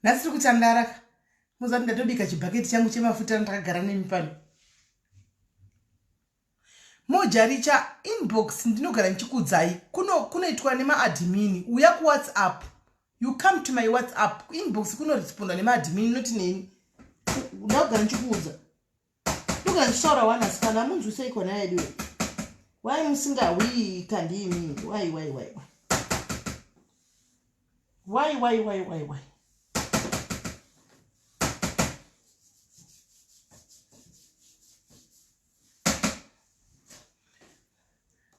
Nhasi tiri kutandara ka. Muziva kuti ndatobika chibhaketi changu chemafuta ndakagara nemi pano. Mojaricha inbox ndinogara ndichikuudzai kuno kunoitwa nemaadmin uya kuwhatsapp you come to my whatsapp inbox kunorespondwa nemaadmin not neni ndakugara ndichikuudza ndogara ndichitaura wani asikana amunzwisei kona yedu why musingahwii kandiimi why why why why why why why why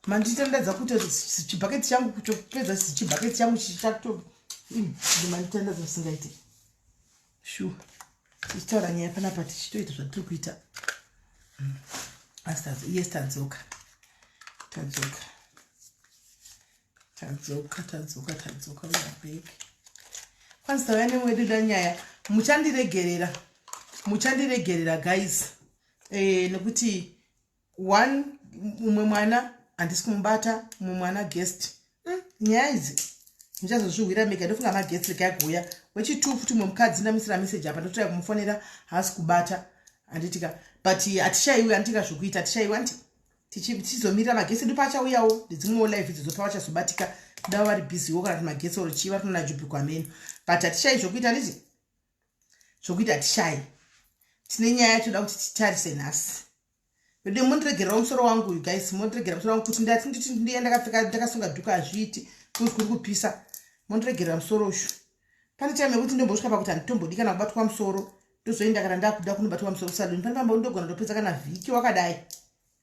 Manditandadza kuita chibhaketi changu kutopedza chibhaketi changu chichato manditandadza zvisingaite shuwa tichitaura nyaya panapa tichitoita zvatiri kuita mm. yes tadzoka tadzoka tadzoka tadzoka tadzoka we are back kwanzi tauya nemwedu da nyaya muchandiregerera muchandiregerera guys eh, nekuti one umwe mwana handisi kumubata umwe mwana guest mm, nyaya idzi muchazozvihwira mega ndofunga magetsi regai kuuya wechitwo futi umwe mukadzi ndamisira message apa ndotoya kumufonera haasi kubata handitika but hatishaiwi handitika zvokuita hatishaiwi anti tichizomirira magetsi edu paachauyawo ndedzimwewo live idzodzo pavachazobatika kuda vari busywo kana kuti magetsi oro chii vari kunana jubhikwa meno but hatishai zvokuita handiti zvokuita hatishayi tine nyaya yatoda kuti titarise nhasi vedu mondiregererawo musoro wangu uyu guys mondiregera musoro wangu kuti ndati nditi ndiye ndakapfeka ndakasunga dhuku hazviiti kuzi kuri kupisa mondiregerera musoro ushu pane time yekuti ndombosvika pakuti handitombodi kana kubatwa musoro ndozoenda kana ndakuda kunobatwa musoro saluni pane pamba ndogona ndopedza kana vhiki wakadai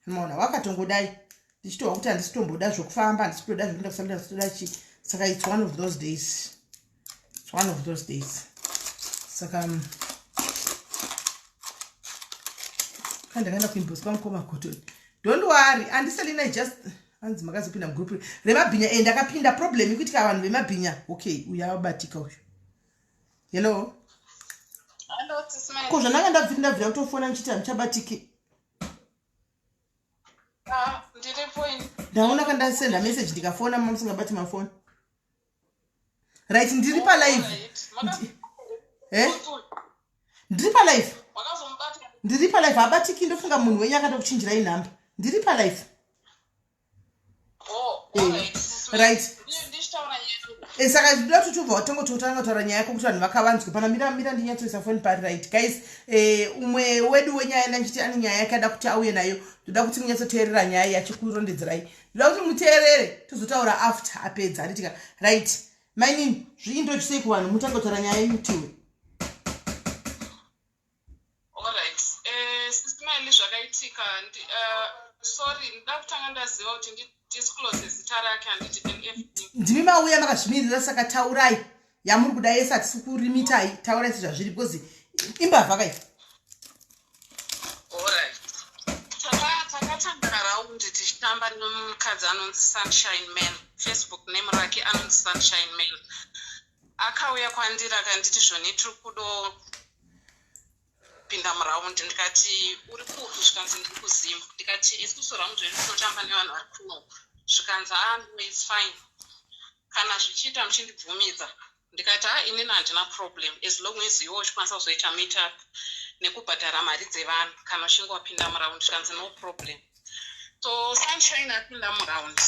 maona wakatongodai ndichitohwa kuti handisi kutomboda zvokufamba handisi kutoda zvekuenda kusaluni handisi kutoda chii saka its one of those days its one of those days saka mm, kandakaenda kuinbox kwamukoma gotoni don't worry andiselina just hanzi makazopinda mugroup remabhinya e ndakapinda problem ikuitika vanhu vemabhinya okay uyu abatika uyu hello ko zvandanga ndabvira ndabvira kutofona ndichiti handichabatiki Ah, ndaona kandasenda message ndikafona mama musingabati mafoni right ndiri palive eh? ndiri palive ndiri palive habatiki ndofunga munhu wenyu akatokuchinjirai nhamba ndiri palive Oh, eh, right eh, saka ndoda kuti tubva watongototanga kutaura nyaya yako kuti vanhu vakavanzwe pana mira mira ndinyatsoisa foni pari right guys eh, umwe wedu wenyaya ndanchiti ane nyaya yake ada kuti auye nayo ndoda kuti munyatsoteerera nyaya yachikurondedzerai ndoda kuti muteerere tozotaura after apedza handitika right mainini zviindotyisei kuvanhu mutange kutaura nyaya yenyu tiwe Alright. Eh, Sisi Miley zvakaitika ndi, uh, sorry ndida kutanga ndaziva kuti ndi disclose zita rake handiti and everything. Ndimi mauya makazvimirira saka taurai yamuri kuda yese hatisi kurimitai taurai sezvazviri because imbavha kai. Alright. Takatanga raundi tichitamba nemukadzi anonzi Sunshine Man. Facebook name rake anonzi Sunshine Man. Akauya kwandiri akanditi zvoni tiri kudo pinda muround ndikati uri kupi zvikanzi ndiri kuzim ndikati isusu round redu tinotamba nevanhu vari kuno zvikanzi haa no its fine kana zvichiita muchindibvumidza ndikati haa inini handina problem as long as iwe uchikwanisa kuzoita meet up nekubhadhara mari dzevanhu kana uchinge wapinda muround zvikanzi no problem so sunshine apinda muround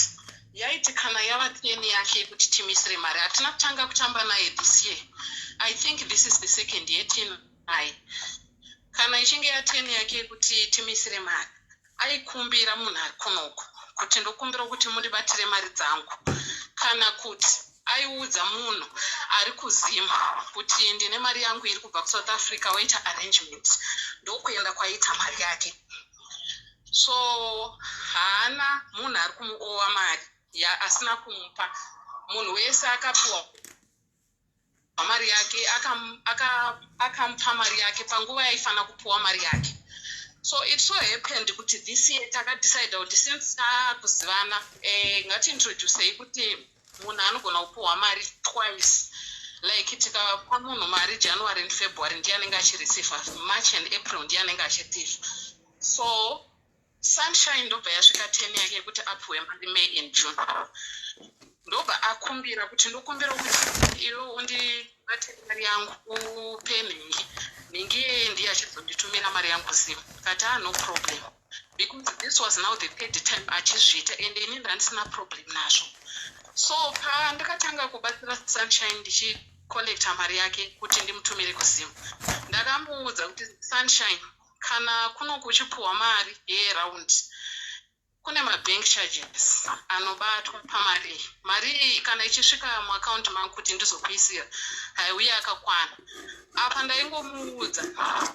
yaiti kana yava ten yake yekuti timisire mari hatina kutanga kutamba naye this year i think this is the second year tinaye kana ichinge yaten yake yekuti timisire mari aikumbira munhu ari kunoku kuti ndokumbira kuti mundibatire mari dzangu kana kuti aiudza munhu ari kuzim kuti ndine mari yangu iri kubva kusouth africa waita arrangement ndokuenda kwaita mari yake so haana munhu ari kumuowa mari ya asina kumupa munhu wese akapiwa mari yake akamupa aka, mari yake panguva yaifanira kupiwa mari yake so it so happened kuti this year takadecide kuti since takuzivana eh, ngatiintroducei kuti munhu anogona kupiwa mari twice like tikapa munhu mari january and february ndiye anenge achireceiva march and april ndiye anenge achireceiva so sunshine ndobva yasvika ten yake yekuti apiwe mari may and june Ndobva akumbira kuti, "Ndokumbira kuti iwe undibatire mari yangu, upe nhingi, nhingi iyeye ndiye achizonditumira mari yangu zivo." Kati, "Ah, no problem," because this was now the third time achizviita and ini ndandisina problem nazvo. So pandakatanga kubatsira Sunshine ndichicollecta mari yake kuti ndimutumire kuZimu, ndakamuudza kuti, "Sunshine, kana kuno kuchipuhwa mari yeround, kune mabank charges anobatwa pamari iyi. Mari iyi kana ichisvika muakaunti mangu kuti ndizokuisira, haiuye akakwana." Apa ndaingomuudza,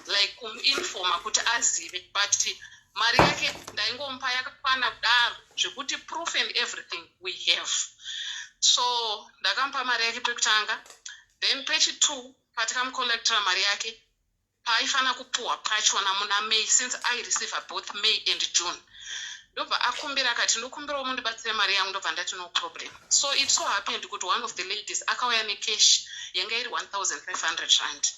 like kumuinforma kuti azive, but mari yake ndaingomupa yakakwana kudaro zvekuti proof and everything we have. So ndakamupa mari yake pekutanga. Then pechi2, patikamucollectera mari yake, paaifanira kupuhwa pachona muna May, since aireceiva both May and June, ndobva akumbira akati, "Ndokumbirawo mundibatsire mari yangu." Ndobva ndati, "No problem." So it so happened kuti one of the ladies akauya necash yanga iri R1500.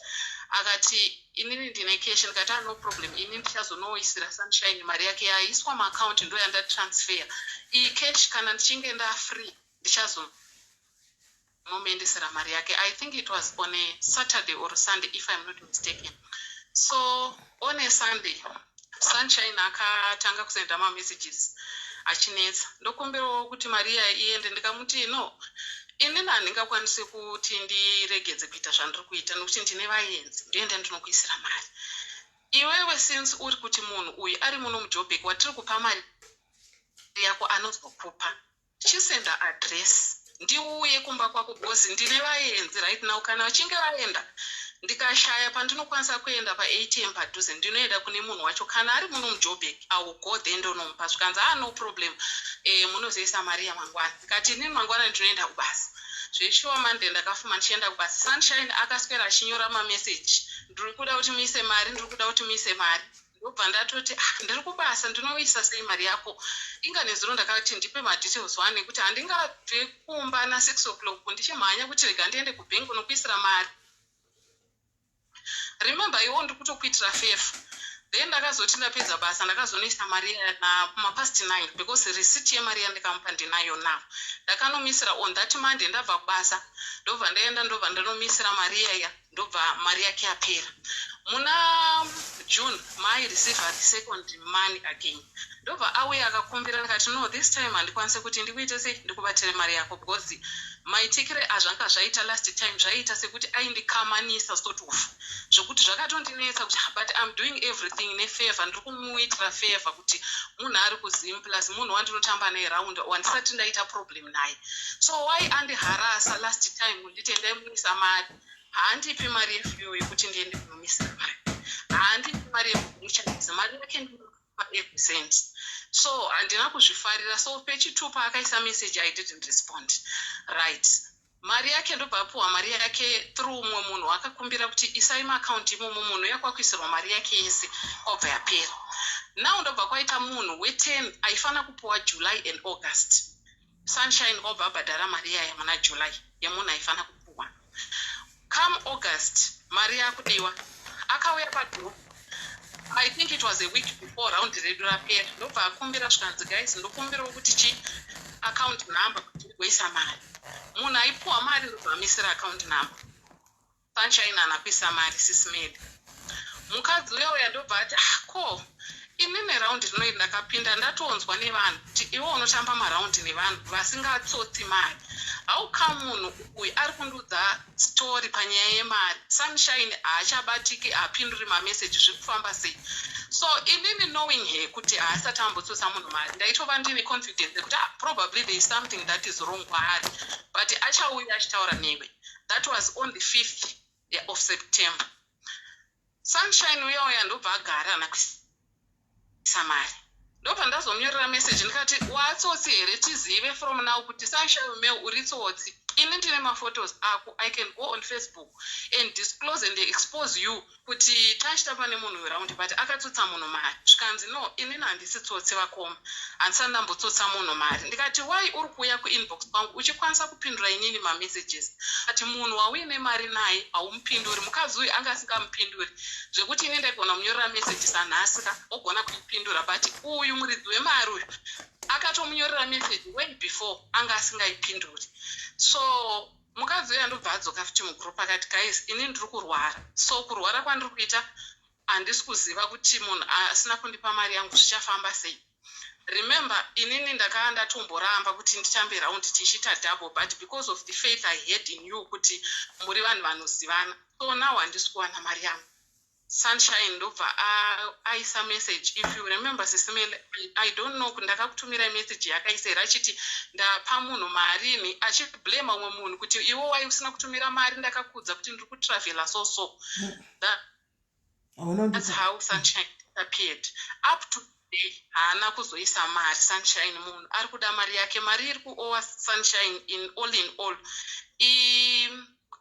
Akati, "Inini ndine cash." Ndikati, "Ah, no problem, ini ndichazonoisira Sunshine mari yake yaiswa muakaunti, ndo yandatransfer iyi cash. Kana ndichinge ndafree, ndichazonomuendesera mari yake." I think it was on a Saturday or Sunday, if I'm not mistaken. So on a Sunday, Sunshine akatanga kusenda mamessages achinetsa, "Ndokumbirawo kuti mari iya iende." Ndikamuti, "No, inini handingakwanisi kuti ndiregedze kuita zvandiri kuita nokuti ndine vaenzi. Ndoenda ndinokuisira mari iwewe. Since uri kuti munhu uyu ari muno muJobek watiri kupa mari yako anozokupa, chisenda address ndiuye kumba kwako, because ndine vaenzi right now. Kana vachinge vaenda, ndikashaya pandinokwanisa kuenda paATM padhuze, ndinoenda kune munhu wacho. Kana ari muno muJobek, I will go there ndonomupa." Zvikanzi, "Ah, no problem, munozoisa mari yamangwana." Ndikati, "Inini mangwana ndinoenda kubasa." Zveshuwa, Monday ndakafuma ndichienda kubasa, Sunshine akaswera achinyora mameseji, "Ndiri kuda kuti muise mari, ndiri kuda kuti muise mari." Ndobva ndatoti, "Ah, ndiri kubasa, ndinoisa sei mari yako? Inga nezuro ndakati ndipe madetails one, nekuti handingabve kumba na6 o'clock ndichimhanya kuti rega ndiende kubhengi nokuisira mari. Remember, iwo ndiri kutokuitira favor." Then ndakazoti ndapedza basa, ndakazonoisa mari mapast 9, because receipt yemari yandikamupa ndinayo now. Ndakanomisira on that Monday, ndabva kubasa, ndobva ndaenda, ndobva ndanomisira mari iyaya, ndobva mari yake yapera. Muna June maireceiva the second money again, ndobva auya akakumbira. Ndikati, "No, this time handikwanisi kuti ndikuite sei, ndikubatire mari yako, because maitikire azvanga zvaita last time zvaiita sekuti aindikamanisa sort of, zvokuti zvakatondinetsa kuti, but I'm doing everything nefavor, ndiri kumuitira favor kuti munhu ari kuZim, plus munhu wandinotamba naye round, wandisati ndaita problem naye. So why andiharasa last time nditi endai muisa mari? Haandipi mari yefuel yekuti ndiende kunomisa mari, haandipi mari yekuchanisa mari yake every cent. So handina kuzvifarira." So pechi2 paakaisa message, I didn't respond, right? Mari yake ndobva apuhwa mari yake through mumwe munhu akakumbira kuti isai maakaunti imomo. Munhu yakwakuisirwa mari yake yese, kwabva yapera. Now ndobva kwaita munhu we10 aifanira kupuwa July and August. Sunshine kwabva abhadhara mari yaya muna July yemunhu aifanira kupuwa. Come August, mari yakudiwa, akauya padoor. I think it was a week before round redu rapera. Ndobva akumbira, zvikanzi, "Guys, ndokumbirawo kuti chi account number kuti ndigoisa mari." Munhu aipuwa mari ndobva amisira account number. Sunshine haana kuisa mari sismade. Mukadzi uya uya ndobva ati, "Ah, ko inini raundi rinoi ndakapinda, ndatonzwa nevanhu kuti iwe unotamba maraundi nevanhu vasingatsotsi mari. Hauka munhu uyu ari kundiudza story panyaya yemari? Sunshine haachabatiki, haapinduri mameseji, zviri kufamba sei?" So inini, knowing her kuti haasati ambotsotsa munhu mari, ndaitova ndine confidence yekuti, ah, probably there is something that is wrong kwaari, but achauya achitaura newe. That was on the 5th of September. Sunshine uya uya ndobva agara ana kuisa mari. Ndobva ndazomunyorera meseji ndikati, "Watsotsi here? Tizive from now kuti Sunshine Mail uri tsotsi. Ini ndine maphotos ako. I can go on Facebook and disclose and expose you kuti tachitamba nemunhu weraundi, but akatsotsa munhu mari." Zvikanzi, "No, inini handisi tsotsi vakoma, handisati ndambotsotsa munhu mari." Ndikati, "Why uri kuuya kuinbox kwangu uchikwanisa kupindura inini mamessages, ati munhu wauine mari naye haumupinduri?" Mukadzi uyu anga asingamupinduri, zvekuti ini ndaigona munyorera meseji sanhasi ka, ogona kuipindura, but uyu muridzi wemari uyu Akatomunyorera message way before, anga asingaipinduri. So mukadzi uyo andobva adzoka futi mugroup, akati, "Guys, ini ndiri kurwara. So kurwara kwandiri kuita, handisi kuziva kuti munhu asina kundipa mari yangu zvichafamba sei." Remember, inini ndakaa ndatomboramba kuti nditambe round tichiita double, but because of the faith I had in you kuti muri vanhu vanozivana, so now handisi kuwana mari yangu. Sunshine ndobva aisa message. If you remember, Sis Melly, I don't know, ndakakutumirai message yakaisa here, achiti ndapa munhu marini, achiblame umwe munhu kuti iwe wai usina kutumira mari, ndakakudza kuti ndiri kutravhela. So that's how Sunshine disappeared. Up to today haana kuzoisa mari Sunshine. Munhu ari kuda mari yake. Mari iri kuowa Sunshine in all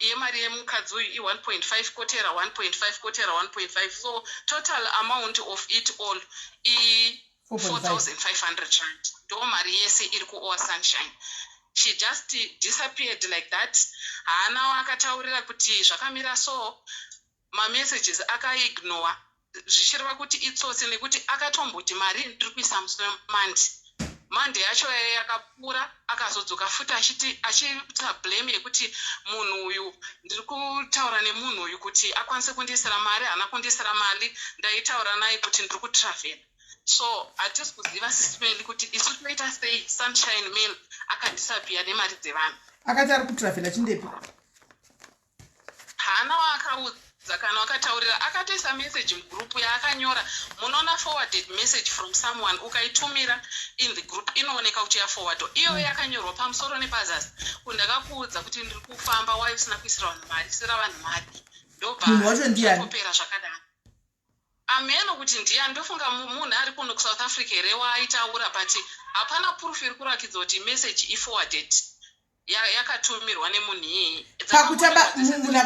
yemari yemukadzi uyu i1.5 kotera 1.5 kotera 1.5, so total amount of it all i4500 rand. Ndo mari yese iri kuowa Sunshine. She just disappeared like that. Haana akataurira kuti zvakamira. So mamessages akaignora, zvichireva kuti itsotsi, nekuti akatomboti mari ndiri kuisa musi weMonday. Monday yacho yakapfuura, akazodzoka futi achiti, achiita blame yekuti munhu uyu, ndiri kutaura nemunhu uyu kuti akwanise kundiisira mari, haana kundiisira mari, ndaitaura naye kuti ndiri kutravhela. So hatisi kuziva, Sis Melly, kuti isu toita sei. Sunshine Mail akadisappear nemari dzevanhu. Akati ari kutravhela chindepi? Haana waakaudza kana wakataurira. Akatoisa message mugroup yaakanyora. Munoona forwarded message from someone, ukaitumira in the group inooneka kuti yaforwardwa. Iyoyo yakanyorwa pamusoro nepazasi kuti ndakakuudza kuti ndiri kufamba, wai usina kuisira vanhu mari? Isira vanhu mari. Munhu wacho ndiani? Ndobva zvakadaro. Ameno kuti ndiani. Ndofunga munhu ari kuno kuSouth Africa here waaitaura, but hapana proof iri kurakidza kuti message iforwarded, yakatumirwa nemunhu iyeye. Pakutamba, munhu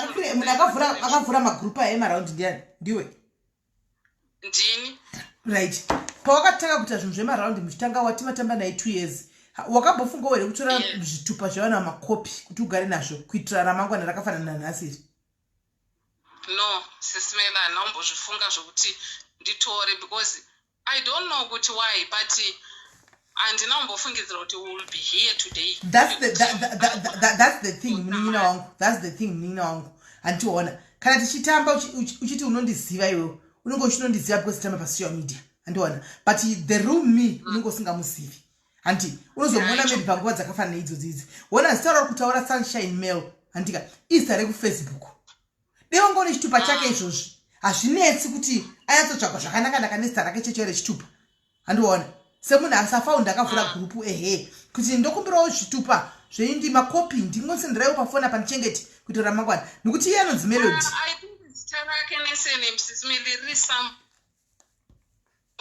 akavhura magrupu aya emaround ndiani? Ndiwe? Ndini. Right. Pawakatanga kuita zvinhu zvemaround, muchitanga wati matamba naye 2 years, wakambofungawo here kutora zvitupa zvevanhu vamakopi kuti ugare nazvo kuitira ramangwana rakafanana nanhasi iri? No, Sis Melly, handinombozvifunga zvokuti nditore, because I don't know kuti why, but handina kumbofungidzira kuti we will be here today. That's the thing, munin'ina wangu. That's the thing, munin'ina wangu. Handiona kana tichitamba uchiti unondiziva. Iwewe unenge uchinondiziva because tamba pasocial media, handiona? But the real me unenge usingamuzivi, handi? Unozomuona maybe panguva dzakafanana idzodzi idzi. Wona zita rauri kutaura, Sunshine Mail, handika izita rekuFacebook. Dai wanga une chitupa chake izvozvi, hazvinetsi kuti anyatsotsvagwa zvakanaka-naka nezita rake checho rechitupa, handiona? Semunhu asafaunda akavhura gurupu, ehe, kuti ndokumbirawo zvitupa zveindi makopi, ndingosenderaiwo pafoni apa ndichengete kuitira ramangwana, nekuti iye anonzi Melody. Ah, I think zita rake nesurname, Sis Melly, riri somewhere,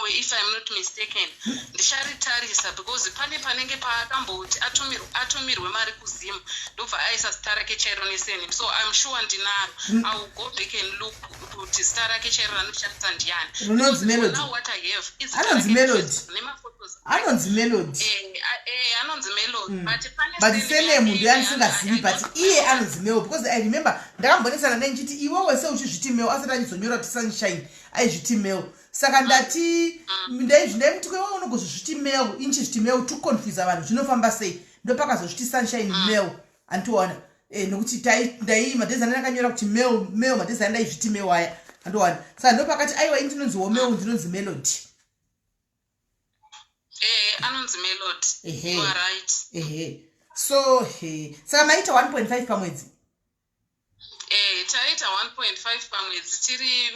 if I'm not mistaken. Ndicharitarisa, because pane panenge paakamboti atumirwe mari kuZim, ndobva aisa zita rake chairo nesurname. So I'm sure ndinaro. I will go back and look kuti zita rake chairo ranoshandisa ndiani. Rinonzi Melody. Now what I have is Anonzi Melody. nemaphotos. Anonzi Melody. Anonzi Melody, but pane But surname surname yake. Ndiyo andisingazivi, but iye anonzi Mel, because I remember ndakambonesana naye ndichiti iwewe se uchizviti Mel, asati achizonyora kuti Sunshine, aizviti Mel. Saka ndati ndaimuti iwewe unogozozviti Mel, inchizviti Mel to confuse vanhu, zvinofamba sei? Ndopakazozviti Sunshine Mel, handiona? Nekuti ndai madhezi ane akanyora kuti Mel, Mel, madhezi ane ndaizviti Mel aya, handiona? Saka ndopakati aiwa, ini ndinonziwo Mel, ndinonzi Melody. Anonzi Melody. Ehe. You are right. Ehe, so he saka maita 1.5 pamwedzi? Taita 1.5 pamwedzi tiri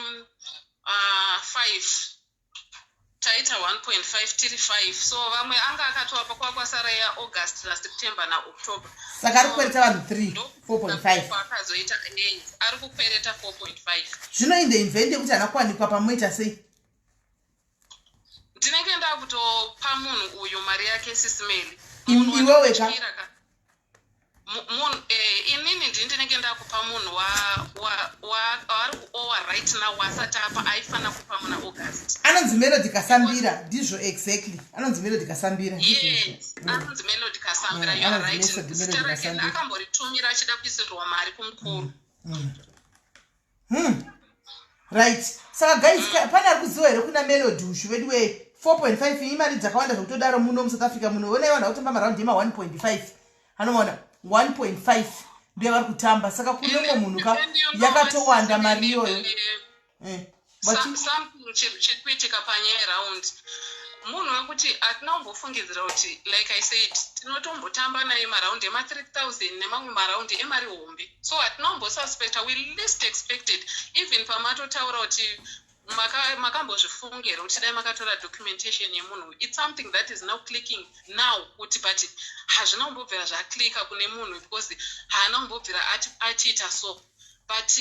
5. Taita 1.5 tiri 5. So vamwe anga akatovapa kwakwasara yaAugust naSeptember naOctober. Saka ari kukwereta vanhu 3 4.5? Akazoita, ari kukwereta 4.5. Zvino in the event yekuti haana kuwanikwa, pamoita sei? Ndinenge ndakutopa munhu uyu mari yake, Sis Melly. Iwewe ka? Munhu, inini ndini ndinenge ndakupa munhu waari kuowa right now, wasati apa aifanira kupa muna August. Anonzi Melody Kasambira, ndizvo exactly. Anonzi Melody Kasambira, ndizvo izvo. Yes, anonzi Melody Kasambira. You are Anonzi right. Melody Zita rake Kasambira. akamboritumira achida kuisirwa mari kumukuru. Right. Saka guys, pane ari kuziva here kuna Melody ushu vedu wee? 4.5 imari dzakawanda zvekutodaro muno muSouth Africa muno. Onai vanhu vakutamba maraundi ema 1.5, anomaona 1.5 ndiyo vari kutamba. Saka kune umwe munhu ka yakatowanda mari iyoyo. Something chiri kuitika panyaya yeround, munhu wekuti hatina kumbofungidzira kuti, like I said, tinotombotamba naye maraundi ema3000 nemamwe maraundi emari hombe, so hatina kumbosuspecta. We least expected. Even pamatotaura kuti makambozvifungira kuti dai makatora documentation yemunhu, it's something that is now clicking now kuti, but hazvina kumbobvira zvaclicka kune munhu because haana kumbobvira atiita so. But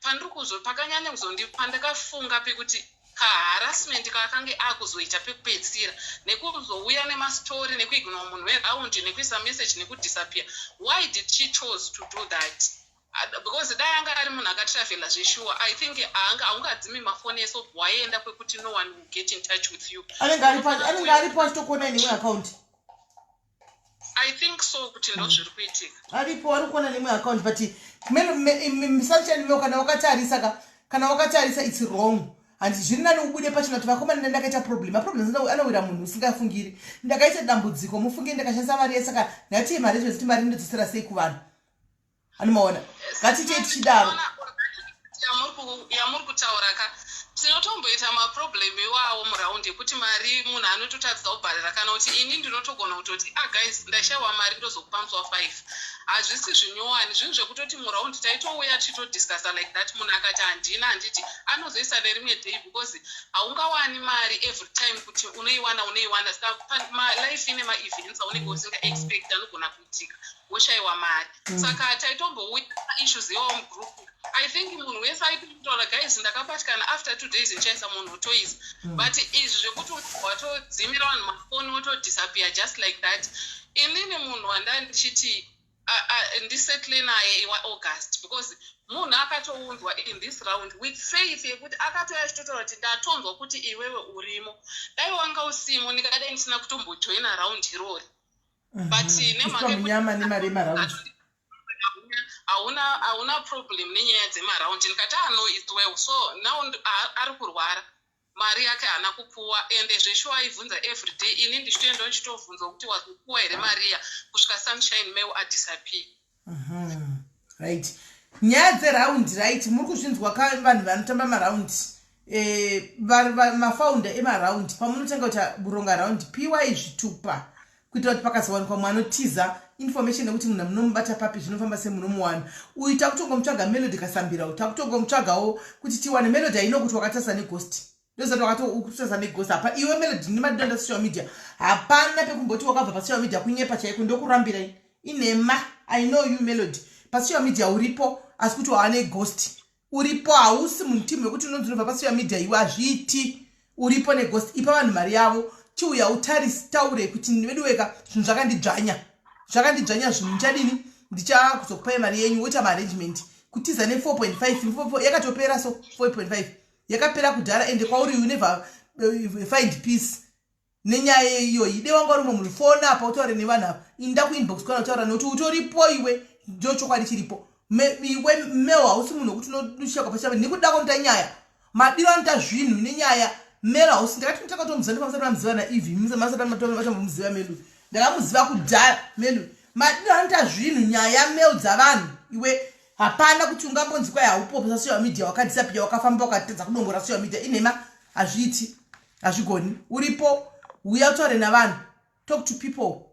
pandiri kuzo pakanyanya kuzondi pandakafunga pekuti kaharassment kakange akuzoita pekupedzisira nekuzouya nemastori, nekuignore munhu weraundi, nekuisa message, nekudisappear, why did she chose to do that? Because dai anga ari munhu akatravhela zveshuwa, I think haungadzimi mafoni ese, obva waenda kwekuti no one will get in touch with you. Anenge aripo achitokuona neimwe akaunti. I think so, kuti ndo zviri kuitika. Aripo, ari kuona neimwe account. But Sunshine Mel, kana wakatarisa ka, kana wakatarisa, it's wrong. Handi zviri nani ubude pachena kuti, "Vakomana, ndakaita problem." Maproblems anowira munhu usingafungiri. Ndakaita dambudziko, mufunge, ndakashandisa mari yesaka ngatii mari zveziti mari ndodzosera sei kuvanhu? Anomaona, ngatiitei tichidaro. Yamuri kutaura ka, tinotomboita maproblem iwawo muraundi ekuti mari munhu anototadza kubharira, kana kuti ini ndinotogona kutoti, "Ah guys, ndashayiwa mari, ndozokupa musi wa5." Hazvisi zvinyowani, zvinhu zvekutoti muraundi taitouya tichitodiscussa like that. Munhu akati handina, handiti anozoisa nerimwe day, because haungawani mari every time kuti unoiwana, unoiwana. Life ine maevents aunenge usingaexpect anogona kuitika, woshayiwa mari. Saka taitombouya maissues iwawo mugroup. I think munhu wese aitotaura, "Guys, ndakabatikana, after 2 days ndichaisa." Munhu otoisa. But izvi zvekuti watodzimira vanhu mafoni, wotodisappear just like that, inini munhu wanda ndichiti ndisettle naye iwaAugust, because munhu akatounzwa in this round with faith yekuti akatouya achitotaura kuti, "Ndatonzwa kuti iwewe urimo. Dai wanga usimo, ndingadai ndisina kutombojoina round irori." But nemhaka munyama nemari yemaraundi. Hauna problem nenyaya dzemaraundi. Ndikati, "Ah no, it's well." So now ari kurwara, mari yake haana kupuwa, ende zveshuwa aibvunza everyday. Ini ndichitoenda ndichitovhunzwa kuti, "Wazopuwa here mariya?" kusvika Sunshine Mail adisappear. Right, nyaya dzeraundi, right, muri kuzvinzwa ka, vanhu vanotamba maraundi, mafounder emaraundi, pamunotanga kuita kuronga raundi, piwai zvitupa kuitira kuti pakazowanikwa mwanotiza information yekuti munhu munomubata papi, zvinofamba semunomuwana. Uyu takutongomutsvaga, Melody Kasambira, takutongomutsvagawo kuti tiwane Melody. Haino kuti wakatarisa neghost, ndozati wakatokutarisa neghost. Hapa iwe Melody nemadonda social media, hapana pekumboti wakabva pasocial media. Kunyepa chaiko, ndokurambirai, inhema. I know you, Melody, pasocial media uripo, asi kuti wava neghost uripo. Hausi munhu wekuti unonzi unobva pasocial media iwe, hazviiti. Uripo neghost. Ipa vanhu mari yavo, chiuya utaure kuti, "Veduweka, zvinhu zvakandidzvanya, zvakandidzvanya zvinhu, ndichadini? Ndichakuzokupai mari yenyu." Woita maarrangement. Kutiza ne4.5 yakatopera, so 4.5 yakapera kudhara. Ende kwauri, you never find peace nenyaya iyoyi. De wanga uri mumwe munhu, fona apa utaure nevanhu ava, inda kuinbox kana utaura nekuti utoripo iwe. Ndo chokwadi chiripo. Iwe Mel, hausi munhu wekuti unoshaka pachava nekuda kwanoita nyaya, madiro anoita zvinhu nenyaya. Mel hausi, ndakati ndakatomuziva ndipamusati mamuziva naEvi, masati matombomuziva Melu. Ndakamuziva kudhara Melu, madiro anoita zvinhu, nyaya Mel dzavanhu. Iwe hapana kuti ungambonzi kwai haupo pasocial media, wakadisappear, wakafamba ukatadza kudongora social media. Inhema, hazviiti, hazvigoni. Uripo, uya utaure navanhu, talk to people,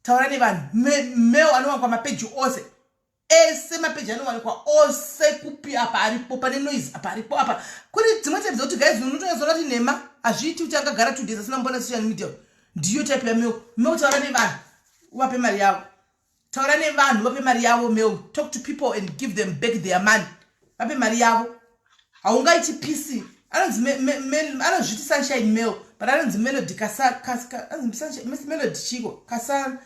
taura nevanhu. Mel anowanikwa mapeji ose ese, mapeji anowanikwa ose. Kupi apa aripo, pane noise apa aripo. Apa kuri dzimwe type dzekuti, guys, unotonyatsoona kuti nhema, hazviiti kuti angagara 2 days asina mbona social media. Ndiyo type yaMel. Mel, taura nevanhu uvape mari yavo. Taura nevanhu, vape mari yavo. Mel, talk to people and give them back their money. Vape mari yavo. Haungaiti peace. Anonzi, anozviti Sunshine Mel, but anonzi Melody, Melody chiko, kasa,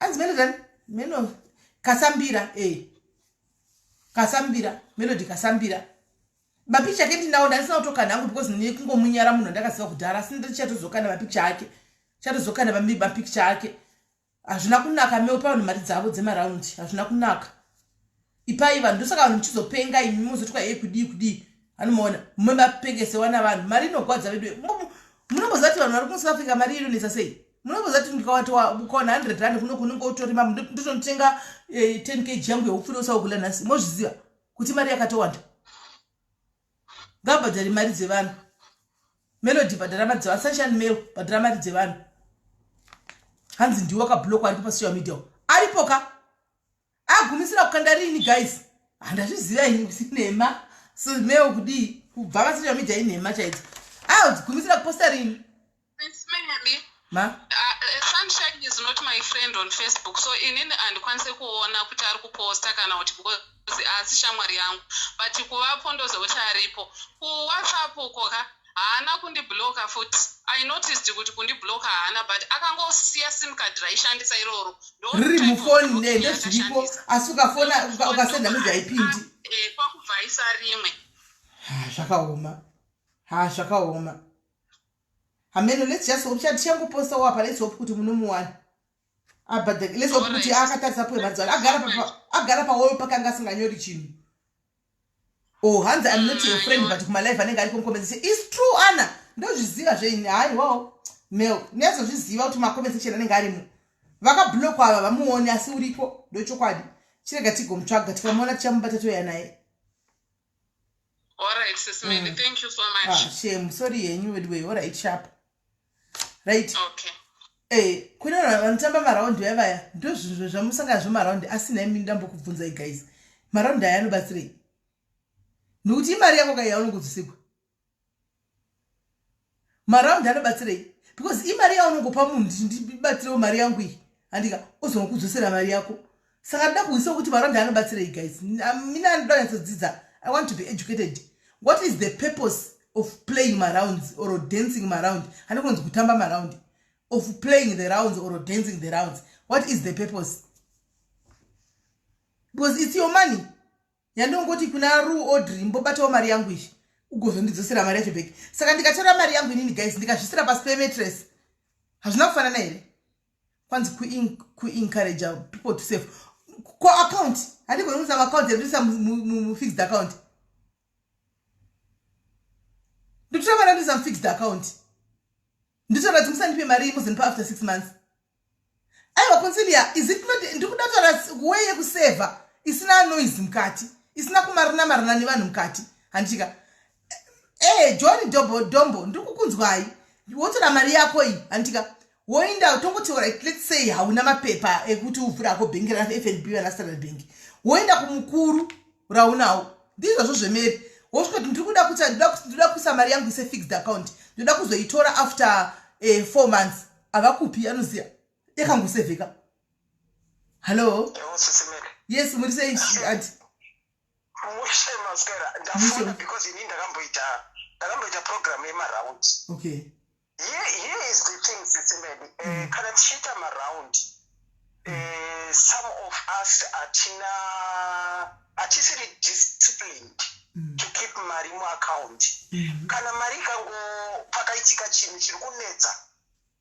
anzi Melody ani? Meno Kasambira, e Kasambira, Melody Kasambira. Mapicha ake ndinawo, ndandisina kutokanda hangu because nekungomunyara munhu andakaziva kudhara, asi ndichatozokanda mapicha ake, chatozokanda mapicha ake. Hazvina kunaka. Meo pavanhu mari dzavo dzemaraundi, hazvina kunaka. Ipai vanhu. Ndosaka vanhu muchizopenga imi, muzoti kwa, "Ei, kudii, kudii?" Anomaona mumwe mapengesewa navanhu. Mari inogwadza vedu. Munomboziva kuti vanhu vari kuSouth Africa mari inonetsa sei? Munomboziva kuti ndikawatowana R100 kuno kunenge utorima, ndotonotenga 10 kg yangu yeupfu neusaukula nhasi? Mozviziva kuti mari yakatowanda. Ngabhadhari mari dzevanhu. Melody, bhadhara mari dzevanhu. Sunshine Mail, bhadhara mari dzevanhu. Hanzi ndiwo wakablockwa, aripo pasocial media, aripo ka. Agumisira kukanda rini, guys? Handazviziva ini kuti nhema. So meo kudii kubva pasocial media inhema chaidzo. Agumisira kuposta rini? Ma Sunshine is not my friend on Facebook, so inini handikwanise kuona kuti ari kuposta kana kuti, because asi shamwari yangu, but kuvapo ndoziva kuti aripo. KuWhatsApp uko ka, haana kundibloka futi. I noticed kuti kundibloka haana, but akangosiya SIM card raishandisa iroro. Riri mufoni ne, ndezviripo, asi ukafona, ukasenda message, haipindi. Kwakubvaisa rimwe. Ha, zvakaoma. Ha, zvakaoma. Hameno, let's just hope. Tichangoposta wapa. Let's hope kuti munomuwana. Abhadha. Let's hope kuti akatarisa puwe mari dzavo. Agara pawall pakanga asinganyori chinhu. Oh, hanzi, "I'm not your friend," but kumalive anenge ariko mucomment section. Is true, Anna, ndozviziva zveini. Haiwawo Mel, ndinyatsozviziva kuti macomment section anenge arimo. Vakablockwa ava, vamuoni, asi uripo, ndochokwadi. Chirega tigomutsvaga, tikamuona tichamubata, toya naye. Alright, Sis Melly, thank you so much. Ah, shame, sorry yenyu anyway. Alright, sharp, right. Okay. Eh, kune vanhu vanotamba maraundi vaya vaya, ndo zvinhu zvamusangana zvemaraundi. Asi nhaimi, ndambokubvunzai guys, maraundi aya anobatsirei? Nokuti imari yako kai yaunongodzisigwa. Maraundi anobatsirei? Because imari yaunongopa munhu, ndibatsirewo mari yangu iyi, handika ozongokudzosera mari yako. Saka ndoda kuhwisa kuti maraundi anobatsirei, guys? Mina anoda kunyatsodzidza. I want to be educated. What is the purpose of playing marounds or dancing maround? Handikunonzi kutamba maround, of playing the rounds or dancing the rounds. What is the purpose? Because it's your money yandongoti kuna Ru Audrey, mbobatawo mari yangu izvi, ugozondidzosera mari yacho back. Saka ndikatora mari yangu inini, guys, ndikazvisira pasi pemattress, hazvina kufanana here? Kwanzi kuencourage people to save kuaccount. Handigoni kuisa maaccount, ndoisa mufixed account. Ndotora mari, ndoisa mufixed account, nditoda kuti musandipe mari, muzondipa after 6 months. Aiwa, Concilia, is it not? Ndiri kuda kutaura way yekusevha isina noise mukati, isina kumarina marina nevanhu mukati, handitika? John Dombo, Dombo, ndiri kukunzwai. Wotora mari yako iyi, handitika? Woinda, tongoti right, let's say hauna mapepa ekuti uvhure ako bhengi raFNB vana Standard Bank, woenda kumukuru raunawo, ndizvozvo zvemeri. Wosvika kuti ndiri kuda kuti ndoda kuisa mari yangu ise fixed account, ndoda kuzoitora after 4 months. Havakupi, anoziva yakangosevheka. Hallo? Yes, muri sei, aunty? Mushe, maswera? Ndafona because ini ndakamboita program yemaround. Here is the thing, Sis Melly. Kana tichiita maround, some of us hatina, hatisiri disciplined to keep mari muaccount. Kana mari ikango, pakaitika chinhu chiri kunetsa,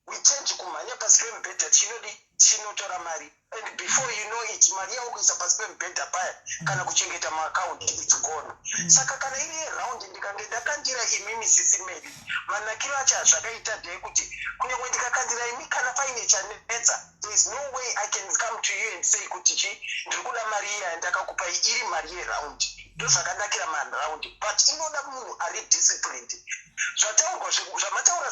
we tend kumhanya pasi pemubhedha, tinodi tinotora mari, and before you know it, mari yauri kuisa pasi pemubhedha paya kana kuchengeta maakaunti, it's gone. Saka kana iri yeround, ndikange ndakandira imimi, Sis Melly, manakiro acho azvakaita ndeyekuti kunyange ndikakandira imi, kana paine chanetsa, there is no way I can come to you and say kuti chi, ndiri kuda mari iya yandakakupai iri mari yeround. Ndozvakanakira maround, but inoda munhu ari disciplined. Zvataurwa, zvamataura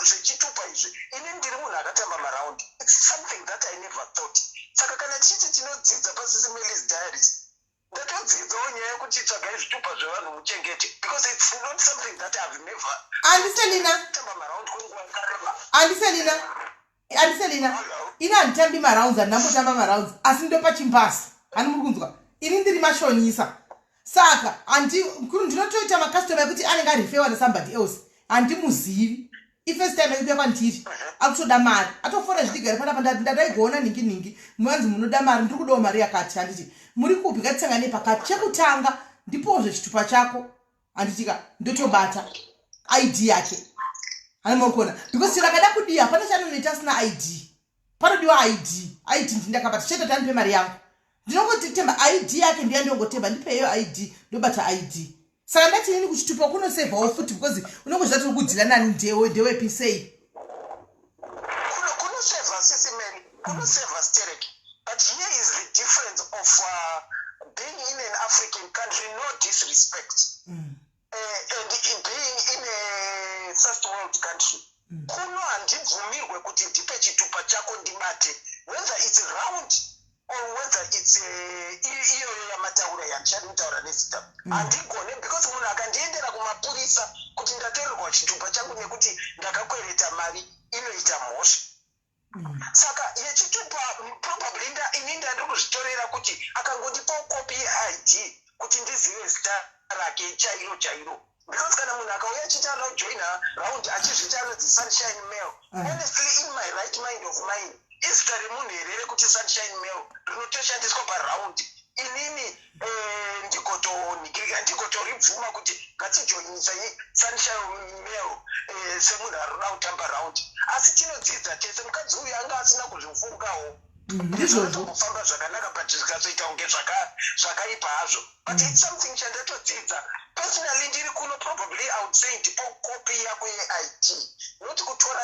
zvechitupa izvi, ini ndiri munhu akatamba maround. It's something that I never thought. Saka kana tichiti tinodzidza paSis Melly's Diaries, ndatodzidzawo nyaya yekuti tsvagai zvitupa zvevanhu muchengete, because it's not something that I've never Aunty Selina. Tamba maround kwenguva yakareba. Aunty Selina, Aunty Selina, ini handitambi marounds, handinambotamba marounds, asi ndopa chimbasi. Hani muri kunzwa? Ini ndiri mashonisa, saka handi ndinotoita macustomer ekuti anenge areferwa nesomebody else, handimuzivi. Ifirst time yekuuya kwandiri, akutoda mari, atofona zvitigare panapa. Ndadaigoona nhingi nhingi, muvanzi munoda mari, ndiri kudawo mari yakati. Handiti muri kupi? Ngatisangane pakati. Chekutanga, ndipozve chitupa chako, handitika? Ndotobata ID yake, hani muri kuona? Because chero akada kudii, hapana chaanonoita asina ID. Panodiwa ID. ID ndindakabata chete, kuti andipe mari yangu, ndinongotitemba ID yake, ndiya ndongotemba, ndipeyo ID, ndobata ID. Saka ndati inini kuchitupa kunosevhawo futi, because unongozvati uri kudeala nani, ndewepi, sei. Kunosevha, Sisi Mary, kunosevha sterek, but here is the difference of being in an African country, no disrespect, and in being in a first world country. Kuno handibvumirwe kuti ndipe chitupa chako ndibate, whether it's round or whether it's iyoyo yamataura yandichadi kutaura nezita. Handigone, because munhu akandiendera kumapurisa kuti ndatorerwa chitupa changu nekuti ndakakwereta mari, inoita mhosva. Saka yechitupa, probably ini ndandiri kuzvitorera kuti akangondipa kopi yeID kuti ndizive zita rake chairo chairo, because kana munhu akauya achiti anoda kujoina round, achizviti anonzi Sunshine Mail, honestly, in my right mind of mine, izita remunhu here rekuti Sunshine Mail rinotoshandiswa paround? Inini ndigotonhikirika, ndigotoribvuma kuti ngatijoinisai Sunshine Mail semunhu ari kuda kutamba round? Asi tinodzidza tese. Mukadzi uyu anga asina kuzvifungawo. Ndizvozvo. Kufamba zvakanaka, but zvikazoita kunge zvakaipa hazvo, but it's something chandatodzidza personally ndiri kuno. Probably I would say ndipo kopi yako yeID, not kutora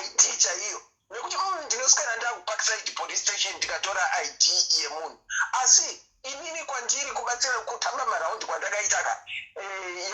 ID chaiyo, nekuti ndinoswera ndakuParkside Police Station ndikatora ID yemunhu. Asi inini kwandiri kubatsira kutamba maraundi kwandakaita ka,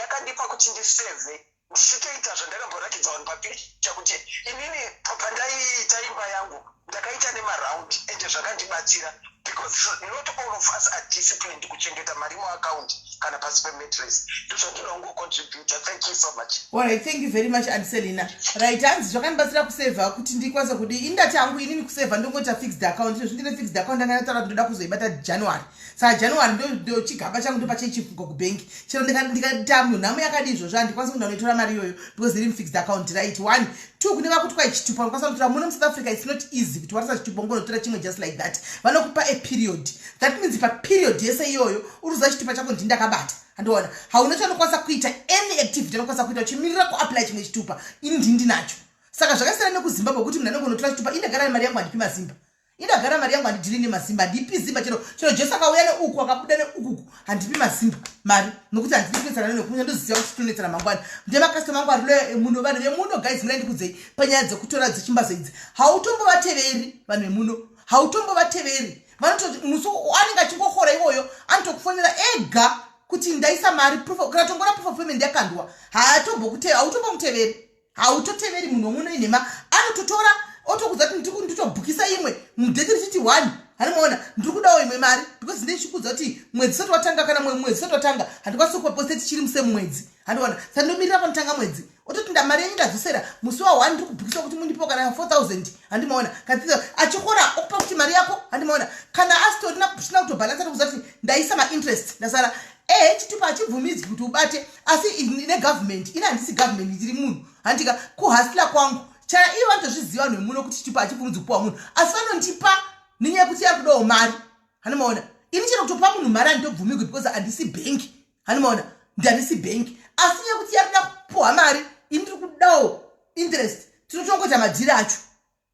yakandipa kuti ndisevhe ndichitoita zvandakamboratidza vanhu papicha kuti inini pandaiita imba yangu ndakaita nemaraundi, ende zvakandibatsira, because not all of us are disciplined kuchengeta mari muaccount kana pasi pemattress. Ndozvandinoda kungocontributa. Thank you so much. Alright, thank you very much, Anselina. Right, hanzi zvakandibatsira kusevha kuti ndikwanise kudi. Indati hangu inini kusevha ndongoita fixed account. Izvozvi ndine fixed account, ndangataura kuti ndoda kuzoibata January. Saka January ndo chigaba changu ndopachaichifuka kubhengi. Chero ndikaita nhamo yakadi izvozvo, handikwanisi kuenda unoitora mari iyoyo because iri mufixed account. Right, one, two, kune vakuti kwai chitupa unokwanisa kunotora muno muSouth Africa, it's not easy kuti warisa chitupa ungonotora chimwe just like that. Vanokupa a period. That means paperiod yese iyoyo uri kuziva chitupa chako ndindakabata, handiona hauna chaunokwanisa kuita, any activity anokwanisa kuita uchimirira kuapply chimwe chitupa. Ini ndini ndinacho. Saka zvakasiyana nekuZimbabwe kuti munhu anenge unotora chitupa. Indagara mari yangu, handipi mazimba. Indagara mari yangu, handideali nemazimba, handipi zimba. Chero Jesu akauya neuku, akabuda neukuku, handipi mazimba mari nokuti handidi kunetsana nekunya. Ndoziva kuti tinonetsana mangwana. Ndemakastoma angu ari loyal emuno, vanhu vemuno. Guys, murai ndikudzei panyaya dzekutora dzechimbazo idzi. Hautombovateveri vanhu vemuno, hautombovateveri. Vanototi musi anenge achingokora iwoyo anotokufonera ega kuti ndaisa mari, kana tongora proof of payment yakandwa. Hautombomuteveri, hautoteveri munhu womuno, inhema. Anototora otokudza kuti nditobhukisa imwe mudate richiti one, hanimaona ndiri kudawo imwe mari, because ndeichikudza kuti mwedzi usati watanga, kana mwedzi usati watanga handikwanisi kupa post tichiri musame mwedzi, handiona. Saka ndomirira panotanga mwedzi, ototi ndamari yenyu ndadzosera musi wa1, ndiri kubhukisa kuti mundipo kana 4000, handimaona. Kana achikora okupa kuti mari yako, handimaona. Kana asitorina kusina kutobhalansa, tokuziva kuti ndaisa mainterest, ndasara. Ehe, chitupa hachibvumidzwi kuti ubate, asi negovernment ine, handisi government, ndiri munhu, handika kuhustla kwangu chaya. Ivo vanotozviziva vanhu vemuno kuti chitupa hachibvumidzwi kupiwa munhu, asi vanondipa nenyaya yekuti yakudawo mari, handimaona. Ini chero kutopa munhu mari handitobvumigwi because handisi bhengi, handimaona, handisi bhengi. Asi nyaya yekuti yakuda kupiwa mari, ini ndiri kudawo interest, tinotongoita madhiri acho,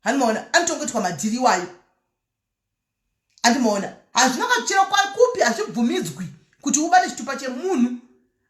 handimaona. Anotongoitwa madhiri iwayo, handimaona. Hazvina kachero kupi, hazvibvumidzwi kuti ubate chitupa chemunhu,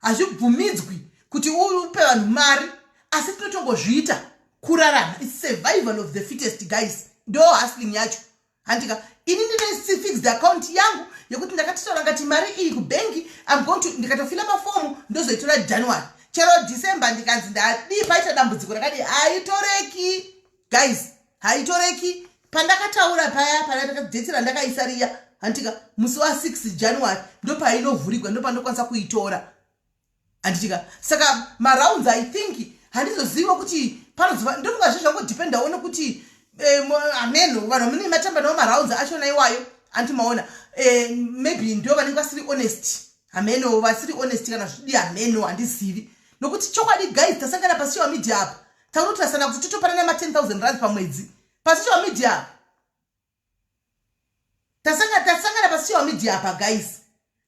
hazvibvumidzwi kuti upe vanhu mari, asi tinotongozviita kurarama. It's survival of the fittest, guys. Ndo hustling yacho, handika. Ini ndine fixed account yangu yekuti ndakatitaura ngati mari iyi kubhengi, I'm going to ndikatofila mafomu, ndozoitora January. Chero December ndikanzi ndadii, paita dambudziko rakadii, haitoreki, guys, haitoreki. Pandakataura paya panadate randakaisa riya, handika, musi wa6 January ndopainovhurigwa, ndopandokwanisa kuitora, handitika. Saka marounds, I think handizoziva kuti panozova, ndofunga zve zvangodependawo nekuti ameno vanhu vamune matamba nawo marounds achona iwayo, andimaona. Maybe ndo vanenge vasiri honest, hameno vasiri honest kana zvidii, hameno, handizivi. Nokuti chokwadi, guys, tasangana pasocial media apa, takunotirasana kuti totopanana ma10 000 rands pamwedzi pasocial media apa. Tasangana pasocial media apa, guys,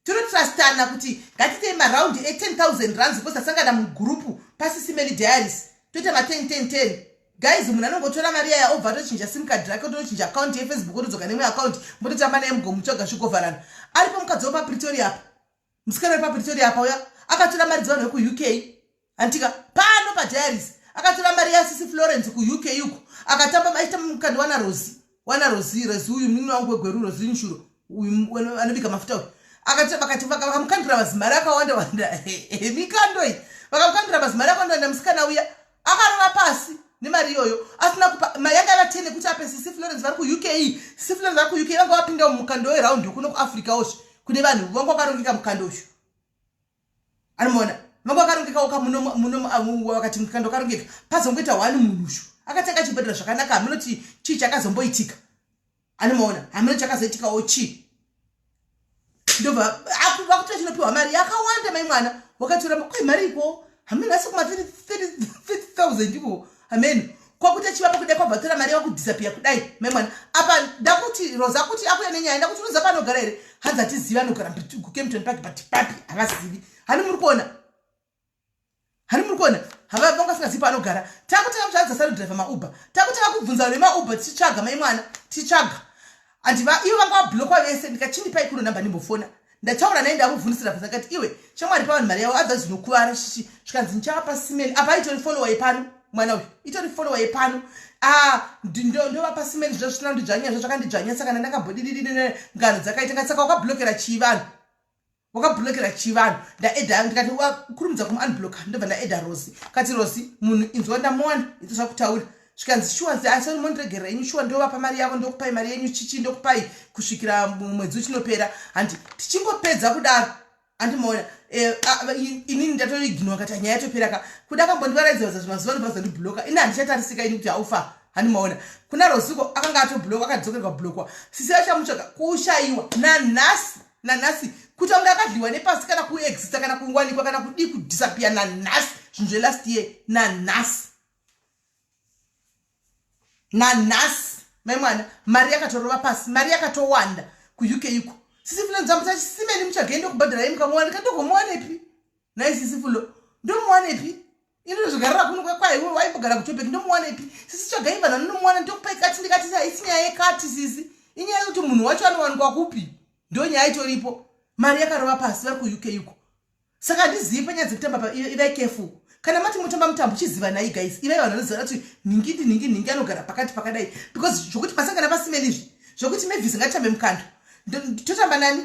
tinotrustana kuti ngatitei maraundi e10 000 rands because tasangana mugurupu paSisi Melly Diaries, toita ma10 10 10. Guys, munhu anongotora mari yaya, obva atochinja SIM card rake, otochinja akaunti yeFacebook, otodzoka nemwe akaunti, mbototamba naye, mugomutsvaga zvigovharana. Aripo mukadzi wepaPretoria apa, musikana wepaPretoria apa uya. Akatora mari dzevanhu vekuUK, handitika? Pano padiaries akatora mari yasisi Florence kuUK uko, akatamba aita mukandi wana Rosi, wana Rosi, Rosi uyu munini wangu weGweru, Rosi Nshuro uyu anobika mafuta uyu. Akati vakati vakamukandira mazimari akawanda wanda. Mikando iyi, vakamukandira mazimari akawanda wanda. Musikana uya akarova pasi nemari iyoyo asina kupa. Yanga yava 10 yekuti ape sisi Florence vari kuUK. Sisi Florence vari kuUK vanga vapinda mumukando weraundi kuno kuAfrica osve kune vanhu vanga vakarongeka. Mukando uyu, anomaona, vanga vakarongeka oka muno. Vakati mukando wakarongeka, pazongoita one munhu ushu akatanga achibhadhara zvakanaka. Hamunoti chii chakazomboitika? Anomaona, hamuna chakazoitikawo chii? Ndobva vakuti chinopiwa mari yakawanda. Mai mwana wakatora kwai mari iko, hameno, asi kuma 30,000 iko, hameno kwakuti achivapa kudai, kwabva tora mari yakudisappear kudai. Mai mwana apa ndakuti Rosa kuti akuya nenyaya. Ndakuti, "Rosa panogara here?" Hanzi, "Hatizivi, anogara kuKempton Park, but papi havazivi." Hani muri kuona? Hani muri kuona? Vanga vasingazivi paanogara. Takutanga kuti hanzi asanodhiraivha maUber. Takutanga kubvunza vemaUber tichitsvaga mai mwana, tichitsvaga andi ivo vanga vablockwa vese. Ndikachindipai kuno namba ndimbofona. Ndataura naye, ndamubvundisira pasi. Akati, "Iwe shamwari, pavanhu mari yavo adza zvinokuvara chichi." Zvikanzi, "Ndichava simeni." Apa itori follower yepano, mwana uyu itori follower yepano. Ndovapa simeni zvo zvisina kundidzvanya, zvo zvakandidzvanya. Saka ndandakambodididi ngano dzakaita. Saka wakablockera chii vanhu? Wakablockera chii vanhu? Ndaadda, ndikati kurumidza kumuunblocka. Ndobva ndaadda Rosi. Kati, "Rosi, munhu inzwa, ndamuwana ito zvakutaura." Zvikanzi, "Shuwa, asi mondiregerera inyu, shuwa, ndovapa mari yavo, ndokupai mari yenyu chichi, ndokupai kusvikira mwedzi uchinopera." Handi tichingopedza kudaro, andimaona eh, inini ndatoignore kati nyaya yatopera ka. Kuda kambondivaraidza zvimazuva, ndobva zondibloka. Ini handichatarisika ini kuti haufa. Handimaona kuna Rosiko akanga atobloka, akadzokerwa kublockwa. Sisi vachamutsvaga kushayiwa nanhasi, nanhasi, kuti anga akadliwa nepasi kana kuexista kana kuwanikwa kana kudii, kudisappear nanhasi. Zvinhu zvelast year, nanhasi, nanhasi. Mai mwana mari yakatorova pasi, mari yakatowanda kuUK iko. Sisi Fulo nzambusachisimeni, muchagende kubhadhara mukamuwana. Kandogomuwanepi nai sisi Fulo? Ndomuwanepi? Inozvigarira kuno kwaiwe, waimbogara kuJobek. Ndomuwanepi sisi? Tsvagai vanhu anomuwana, ndokupai kati. Ndikati, haisi nyaya yekati sisi, inyaya yekuti munhu wacho anowanikwa kupi, ndo nyaya itoripo. Mari yakarova pasi, vari kuUK iko. Saka handizivi panyaya dzekutamba. Ivai careful kana mati mutamba mutambo, chiziva nai guys, ivai vanhu vanoziva kuti nhingi ndinhingi, nhingi anogara pakati pakadai, because zvokuti masangana pasimeni izvi, zvokuti Mavis ngatitambe mukando, totamba nani?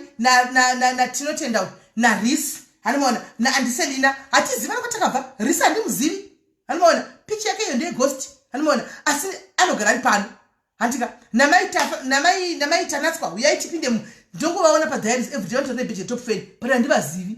Natinotenda, naRis, hanimaona, naandiselina, hatizivi kwatakabva. Ris handimuzivi, hanimaona, pichi yake iyo ndeyeghost, hanimaona, asi anogara ari pano, handika? Namai Tanatswa, uyai tipinde. Ndongovaona padiaries everyday, vanotora nebheje top fan, but handivazivi.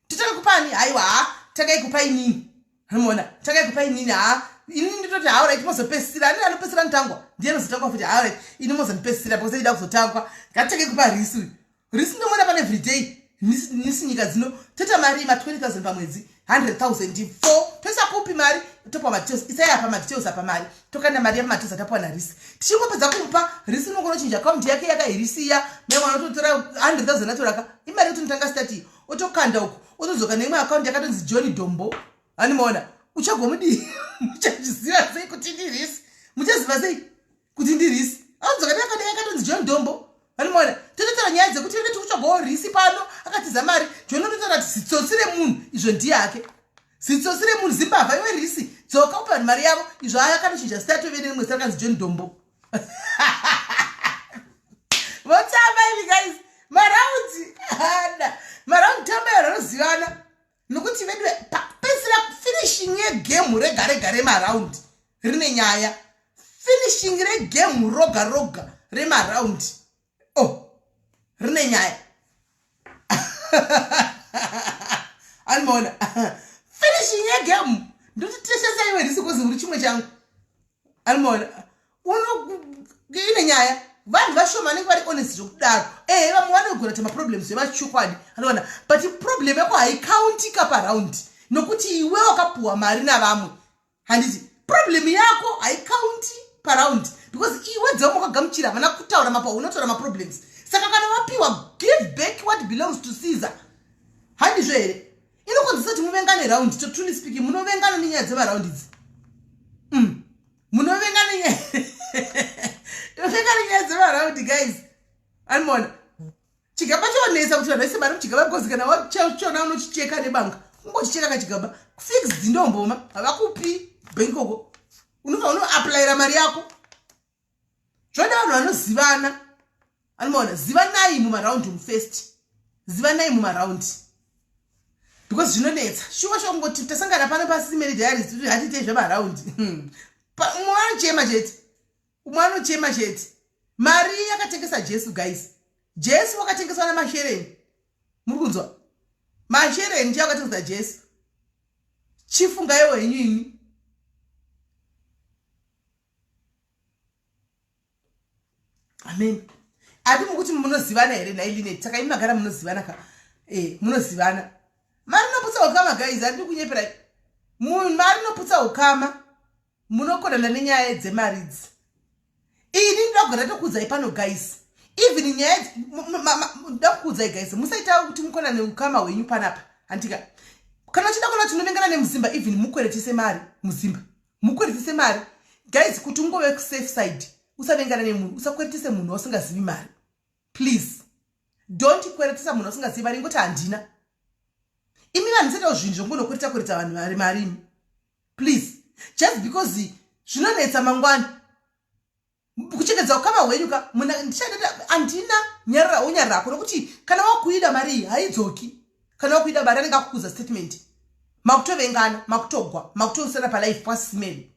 Totanga kupani? Haiwa, ha, tangai kupa inini, hanimaona, tangai kupa inini. Ha, inini nditoti, alright, mozopesira. Ani anopesira notangwa ndiye anozotangwa futi. Alright, ini mozondipesira because ida kuzotangwa. Ngatitange kupa Risi uyu. Risi ndomuona pane everyday nisi nyika dzino. Toita mari ma 20 000 pamwedzi, 100 000 4. Toisa kupi mari? Topa madetails, isai apa madetails apa mari. Tokanda mari yapamadetails atapiwa naRisi. Tichingopedza kumupa Risi, unongonochinja akaunti yake yakairisiya. Mai mwana ototora 100 000, atoraka imari yekuti notanga start, otokanda uku, otodzoka neimwe akaunti yakatonzi John Dombo. Hanimaona, uchagomudii? Muchazviziva sei kuti ndirisi? Muchaziva sei kuti ndirisi? Anodzoka neakaunti yakatonzi John Dombo. Hanimaona, tototaura nyaya dzekuti ine tikutsvagawo Risi pano akatiza mari. John ototaura kuti zitsotsi remunhu, izvo ndiye hake zitsotsi remunhu, zimbavha. Iwe Risi, dzoka upe vanhu mari yavo. Izvo aya akanochinja zita, atove nerimwe zita rakanzi John Dombo. Votamba ivi guys, maraundi ana maraundi, tamba vanhu vanozivana, nokuti vedu pakupedzisira finishing yegame rega rega remaraundi rine nyaya. Finishing regame roga roga remaraundi, oh, rine nyaya. Anomaona finishing yegame, ndoti teshesa iwe Risi, kozi uri chimwe changu. Anomaona, ine nyaya. Vanhu vashoma vanenge vari honest zvokudaro. Ehe, vamwe vanogona kuti maproblems evachokwadi, anoona, but problem yako haikauntika paraundi nokuti iwe wakapuhwa mari navamwe, handiti? Problem yako haikaunti paraundi because iwe dzevamwe wakagamuchira, havana kutaura mapa, unotaura maproblems. Saka kana wapiwa, give back what belongs to Caesar, handizvo here? Inokonzesa kuti muvengane raundi. To truly speaking, munovengana nenyaya dzemaraundi idzi. Munovengana nenyaya, munovengana nenyaya dzemaraundi guys. Animona, Chigaba chonetsa kuti vanhu vaise mari muchigaba because kana wachiona unochicheka nebanga, ungochicheka kachigaba. Fixed ndomboma, havakupi bank oko. Unobva unoapplyira mari yako. Zvoda vanhu vanozivana. Anomaona, zivanai mumaraundi mufirst. Zivanai mumaraundi. Because zvinonetsa. Shuwa shuwa kungoti tasangana pano paSimeli Diaries, hatiitei zvemaraundi. Umwe anochema chete. Umwe anochema chete. Mari yakatengesa Jesu, guys. Jesu wakatengeswa namashereni. Muri kunzwa? Mashereni ndiyo akatengesa Jesu. Chifungaiwo henyu imi. Amen. Ati mukuti munozivana here nhai Linet? Saka imi magara munozivana ka? Eh, munozivana. Mari inoputsa ukama guys, handidi kunyeperai. Mari inoputsa ukama. Munokonana nenyaya dzemari idzi. Ini ndoda kugara tokuudzai pano guys. Even nyaya ndoda kukuudzai guys, musaita kuti mukonane ukama hwenyu panapa. Handika. Kana uchida kuona tinovengana nemuzimba, even mukweretese mari muzimba. Mukweretese mari. Guys, kuti ungove safe side, usavengana nemunhu, usakweretese munhu wasingazivi mari. Please. Don't kweretesa munhu wasingazivi mari, ingoti handina. Imi vanhu musaitawo zvinhu zvokungonokwereta kwereta vanhu vari mari imi. Please. Just because zvinonetsa mangwana. Kuchengetedza ukama hwenyu ka, muna ndichadada handina nyarara wonyarara hako nokuti kana wakuida mari iyi haidzoki. Kana wakuida mari anenge akukuza statement. Makutovengana, makutogwa, makutousana palife pasimeli.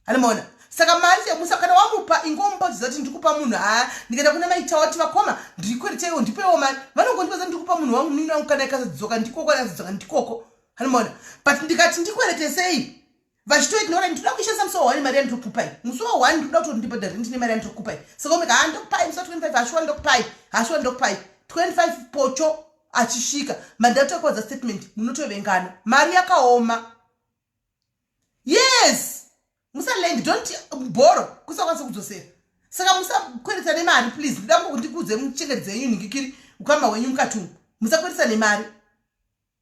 Anomaona? Saka mari musa kana wamupa ingomupa uchiziva kuti ndikupa munhu haa ndikaenda kuna maita wati vakoma ndikwereteiwo ndipewo mari. Vanongondipa ndikupa munhu wangu munini wangu kana ikazodzoka ndikoko kana ikazodzoka ndikoko. Anomaona? But ndikati ndikweretesei vachitoignora ndinoda kuishandisa musi wa1 mari yandinokupai. Musi wa1 ndinoda kuti ndibhadhare ndine mari yandinokupai. Saka omeka haa ndokupai musi wa25 hashuwa ndokupai. Hashuwa ndokupai. 25 pocho achisvika mandatokodza statement munotovengana. Mari yakaoma. Yes. Musalend, don't borrow kusakwanisa kudzosera. Saka musakweretsa nemari please. Ndida kundikuudze muchengetedze yenyu nhingikiri ukama hwenyu mukati umu. Musakweretsa nemari.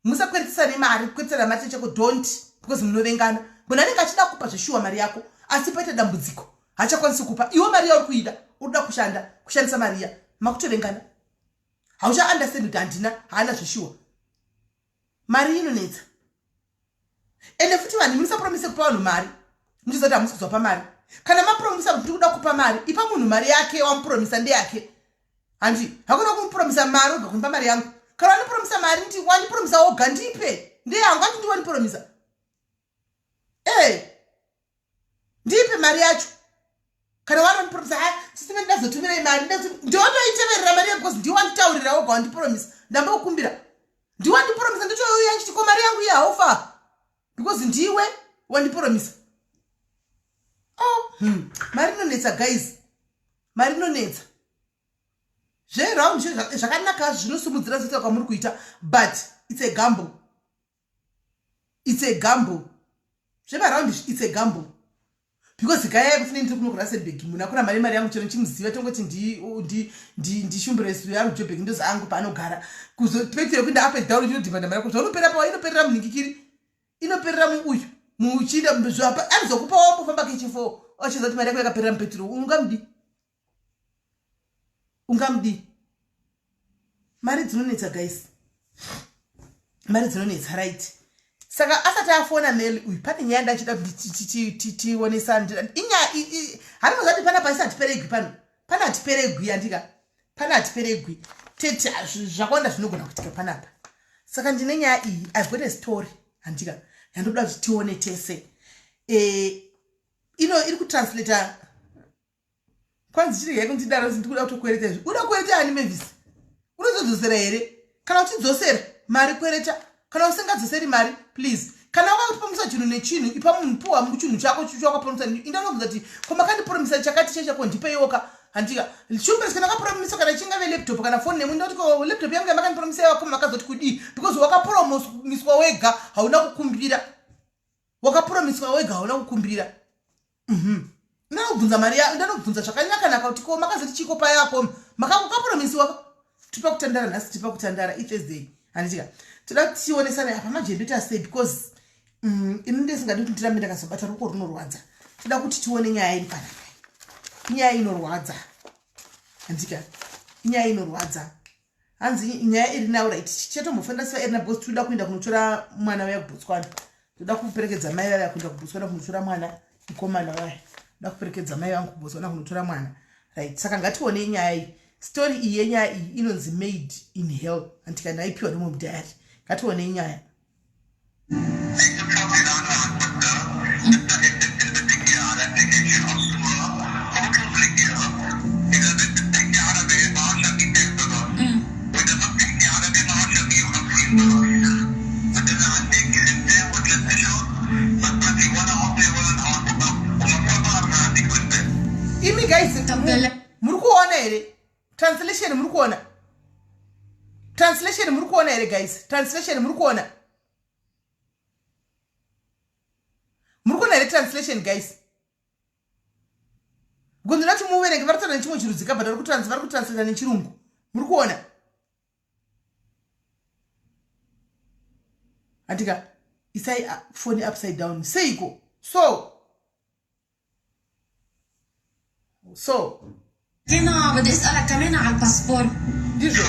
Musakweretesa nemari, kukweretesa nemari chako don't because munovengana. Munhu anenge achida kupa zveshuwa mari yako asi paita dambudziko haachakwanisi kupa. Iwe mari yauri kuida urikuda kushanda kushandisa mari iya makutovengana. Haucha understand kuti handina haana zveshuwa. Mari inonetsa. Ende futi vanhu musapromise kupa vanhu mari muchiziva kuti hamusi kuzopa mari. Kana mapromisa kuti ndikuda kupa mari, ipa munhu mari yake wamupromisa ndeyake. Handi hakuna kumupromisa mari ubva kunipa mari yangu. Kana wandipromisa mari ndi wandipromisa woga ndipe ndeyangu, handi ndiwandipromisa. Ndipe mari yacho. Kana wandipromisa ha sisi ndazotumirai mari ndinotoiteverera mari because ndiwe wanditaurira woga wandipromisa. Ndambokumbira. Ndiwe wandipromisa ndotouya ndichiti ko mari yangu iya haufa. Because ndiwe wandipromisa. Oh, Mari inonetsa guys. Mari inonetsa. Zveround zvakanaka zvinosimudzira zita kwamuri kuita but it's a gamble. It's a gamble. Zvemaround it's a gamble. Because gaya yekuti ndiri kuno kuRustenburg munhu akura mari mari yangu chero ndichimuziva tongoti ndishumburesu yaRujobek ndozi angu paanogara. Kuzopetera yekuenda up and down chinodhibhana mari yako zvaunopera pawa inoperera munhingikiri. Inoperera muuyu. Muchinda zvapa anozokupa wambofamba kechi4 achiziva kuti mari yako yakaperera mupetero ungamudi. Ungamudi. Mari dzinonetsa guys. Mari dzinonetsa right. Saka asati afona Meli uyu pane nyaya ndachida kuti tionesane. Inyaya hanimozati pana paisi hatiperegwi pano. Pana hatiperegwi andika. Pana hatiperegwi. Tete zvakawanda zvinogona kuitika panapa. Saka ndine nyaya iyi. I've got a story andika. Yandoda kuti tione tese. Ino iri kutranslator kwanzi chiri yako ndidaro ndikuda kutokwereta izvi. Uda kwereta ani Mavis? Unozodzosera here? Kana uchidzosera mari kwereta. Kana usingadzoseri mari please. Kana wakapromisa chinhu nechinhu ipa munhu puwa chinhu chako chawakapromisa. Inda unobvunza kuti ko makandipromisa chakati chechako ndipeiwo ka. Handika. Shumbres kana wakapromisa kana chingave laptop kana phone nemwe ndoti ko laptop yangu yamakandipromisa yako makazoti kudii? Because wakapromiswa wega hauna kukumbira. Wakapromiswa wega hauna kukumbira. Ndanobvunza mari ya ndanobvunza zvakanaka naka kuti ko makazoti chiko payako makapromisiwa tipa kutandara nhasi tipa kutandara iThursday handitika toda kuti tionesane apa manje ndoita sei because ini ndisingadi kuti ndirambe ndakazobata ruoko runorwadza. Toda kuti tione nyaya iri panapa. Inyaya inorwadza handika, inyaya inorwadza. Hanzi nyaya iri now, right? Chichatombofanira siva iri na, because tinoda kuenda kunotora mwana waya kuBotswana. Toda kuperekedza mai vaya kuenda kuBotswana kunotora mwana mukomana waya. Toda kuperekedza mai vangu kuBotswana kunotora mwana, right? Saka ngationei nyaya iyi. Story iyi yenyaya iyi inonzi Made in Hell, andika ndaipiwa nemwe mudhayari. Ngationei nyaya. Imi guys, muri kuona here translation? Muri kuona translation? Muri kuona here guys translation? Muri kuona, muri kuona here translation, guys? Gondinati muverenge, vari kutaura nechimwe chirudzika, but vari kutranslata nechirungu. Muri kuona andika? Isai foni upside down seiko? So كنا بدي اسالك كمان على الباسبور. Ndizvo.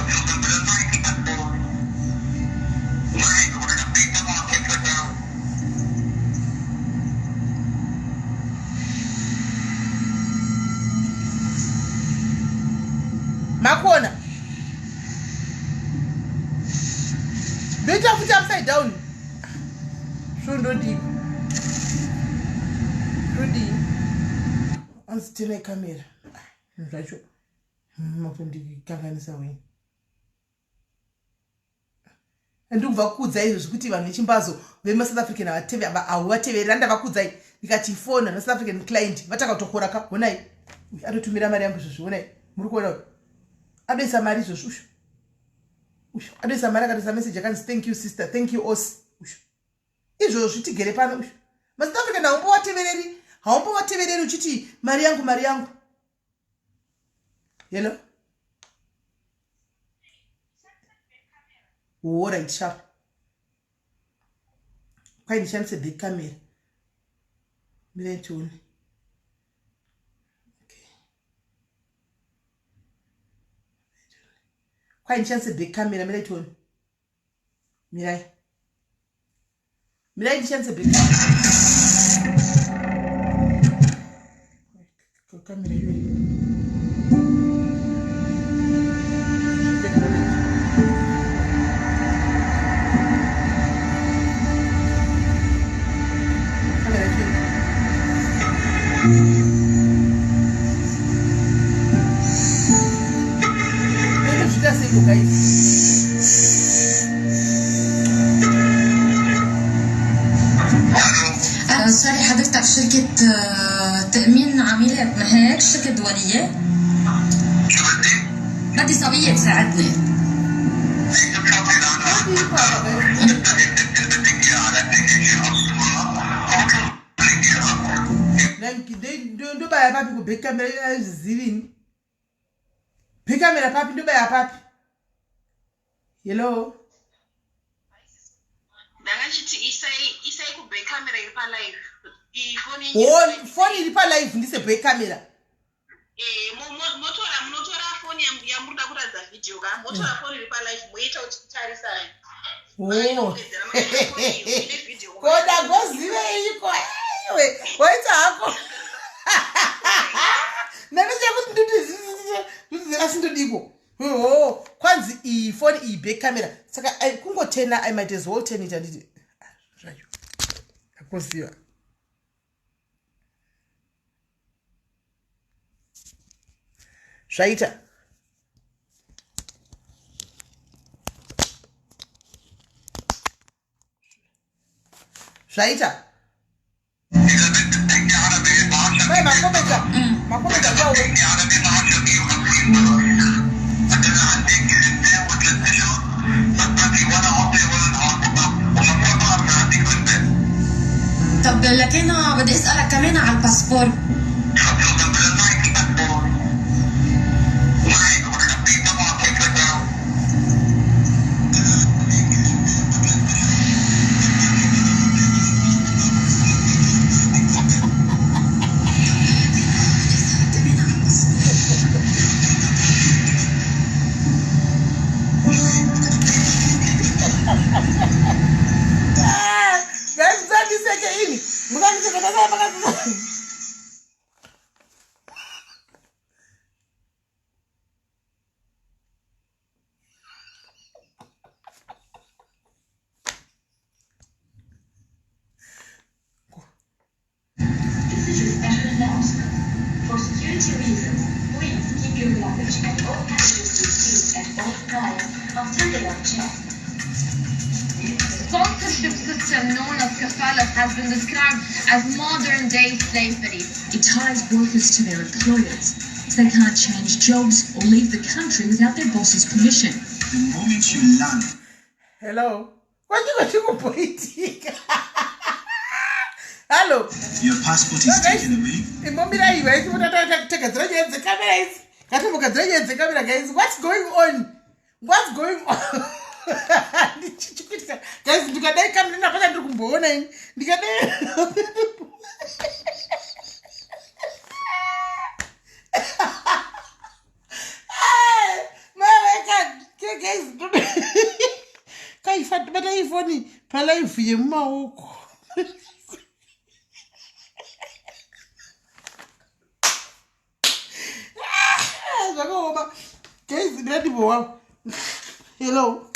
Makuona ndoita futi upside down. So ndodii? Ndodii? Anzi tine kamera zvacho matondikanganisa weni. Ndikubva kukuudzai izvo zvekuti vanhu vechimbazo vemaSouth African hauvateverera. Ndavakuudzai ndikati fona naSouth African client vatanga kutokora ka. Honai, atotumira mari yangu izvozvi. Honai, muri kuona adoisa mari izvozvi. Ushu ushu adoisa mari, akatoisa message akanzi, "Thank you sister, thank you os." Ushu izvozvi tigere pano. Ushu maSouth African haumbovatevereri, haumbovatevereri uchiti mari yangu, mari yangu. Hello, alright, sharp. Kwai ndishandise back camera. Mirai tione. Okay, kwai ndishandise back camera. Mirai tione. Mirai, mirai, ndishandise back camera iyoyi. Technology. Camera iyoyi. Ndozviita seiko, guys? Sorry، حضرتك شركة تأمين عميلات، ما هيك؟ شركة دولية. بدي صبية تساعدني. Ndobaya papi kuback camera? Azvizivini back camera papi? Ndobaya papi? Hello? Ndakachiti isai kuback camera iri palive. Ifoni. Oh, foni iri palive, ndise back camera. Motora, munotora foni yamunoda kuratidza vhidhiyo ka, motora foni iri palive, moita kuti tarisai. Oh. Koda goziveiko iwe? Waita hako ndanoziva kuti nditi asi ndodiko. Oh, kwanzi iyi foni iyi back camera. Saka kungotena, I might as well turn it. Anditi zvacho akuziva zvaita. Zvaita mai makomedza, makomedza kwawo. طب لكن بدي اسالك كمان على الباسبور. Musandiseka tasai pakati. This is a special announcement. For security reasons, please keep your luggage and all packages with you at all times until they are checked. Sponsorship system known as kafala has been described as modern day slavery. It ties workers to their employers. So they can't change jobs or leave the country without their boss's permission. The moment you land, Hello. Kwachiko chikumboitika. Hello. your passport is taken away. Imbomira iwe tagadzira nyaya dzekamera idzi. Ngatimbogadzira nyaya dzekamera guys. What's going on? What's going on? Ndichikuitika. Guys, ndikadai kamera ndapata ndiri kumboona ini. Ndikadai. Kaifati ifoni palive yemumaoko. Zvakaoma guys, ndinadimbowa. Hello,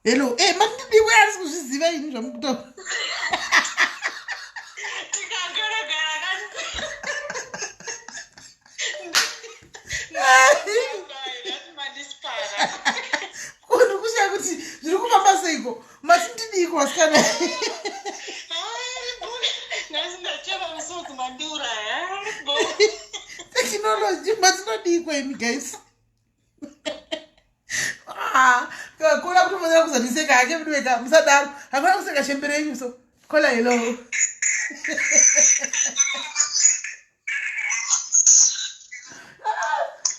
hello. E mandidiwe asi kuzviziva ini zvamukutaura. Tikagaragara mandisipara. Kuri kushaya kuti zviri kufamba seiko. Matindidiko vasikana? Nhasi ndachema musodzi, mandiuraya. Technology, matinodiko imi guys? Ah, kona kutofanira kuzondiseka hake mudiweka. Musadaro, hakuna kuseka chembere yenyu. So kola, hello.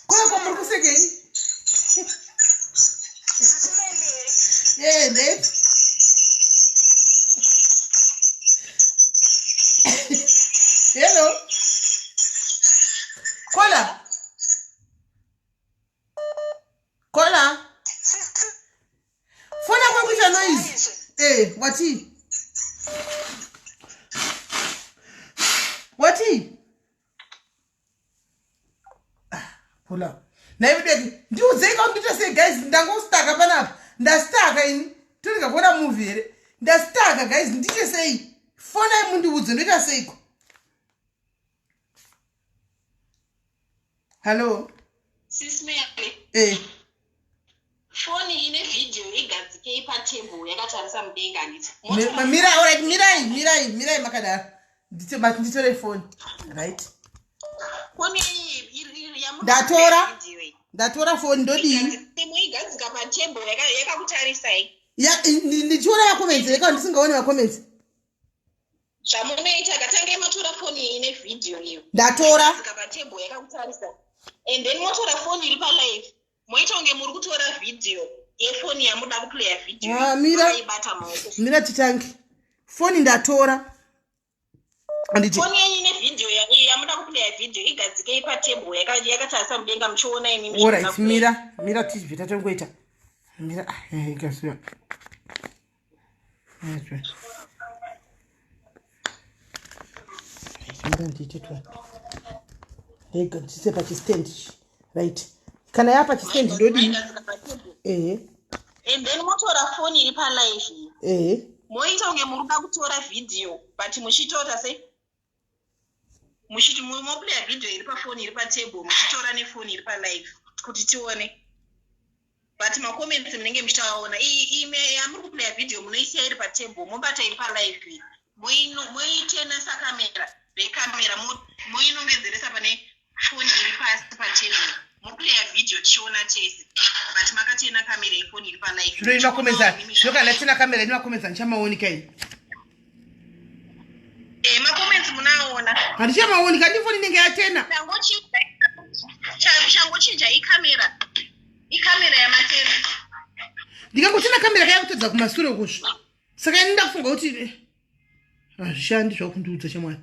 Kola, ko muri kusekei? Yeah, ndeti hello kola, kola, fona kwakuita noise. Wati wati pola naivideki, ndiudzei ka ndiite sei guys. Ndangostaka panapa, ndastaka ini. Torega kuona movie here? Ndastaka guys, ndiite sei? Fonai mundiudze ndoita seiko. Hallo. Sis Mary. Eh. Foni ine vhidhiyo igadzikei patebhuru yakatarisa mudenga, handiti? Mirai, alright, mirai, mirai, mirai makadaro. But nditore foni, right? Foni iyi Ndatora. Ndatora foni, ndodii? Muigadzika patebhuru yakakutarisai. Ndichiona macomments eka ndisingaoni macomments? Zvamunoita, katange matora foni ine vhidhiyo iyo. Ndatora. Igadzika patebhuru yakakutarisa and then motora foni iri palive, moita kunge muri kutora vhidhiyo yefoni yamuda kuplaya vhidhiyo. Ah, mira. Makaibata maoko. Mira titange. Foni ndatora, handiti? Foni yenyu ine vhidhiyo yamuda kuplaya vhidhiyo igadzikei patebhuru yakatarisa mudenga muchiona imi. Alright, mira, mira, tibve tatongoita. Mira. Ah, ikasiya. Right, mira, ndiite twa ndega ndise pachistand. Right, kana yapachistand ndodii? Maigadzika patebhuru. Ehe. And then motora foni iri palive, moita kunge muri kuda kutora vhidhiyo but muchitora sei, muchiti moplaya vhidhiyo iri pafoni iri patebhuru muchitora nefoni iri palive kuti tione, but macomments munenge muchitaona. Iyi ime yamuri kuplaya vhidhiyo munoisiya iri patebhuru, mobata iri palive, moitenesa kamera vekamera, moinongedzeresa pane foni iri pasi patebhuru, moplaya vhidhiyo tichiona tese, but makatena kamera yefoni iri palive. Zvino inomacomments, zvino kana ndatina kamera ine macomments, handichamaoni kai? Macomments munaona. Handichamaoni kandi foni inenge yatena. Changochinja ikamera, ikamera yamatena. Ndikangotena kamera kaya kutodza kumasure ukuzvo, saka ini ndakufunga kuti hazvishandi zvakundiudza chamwari.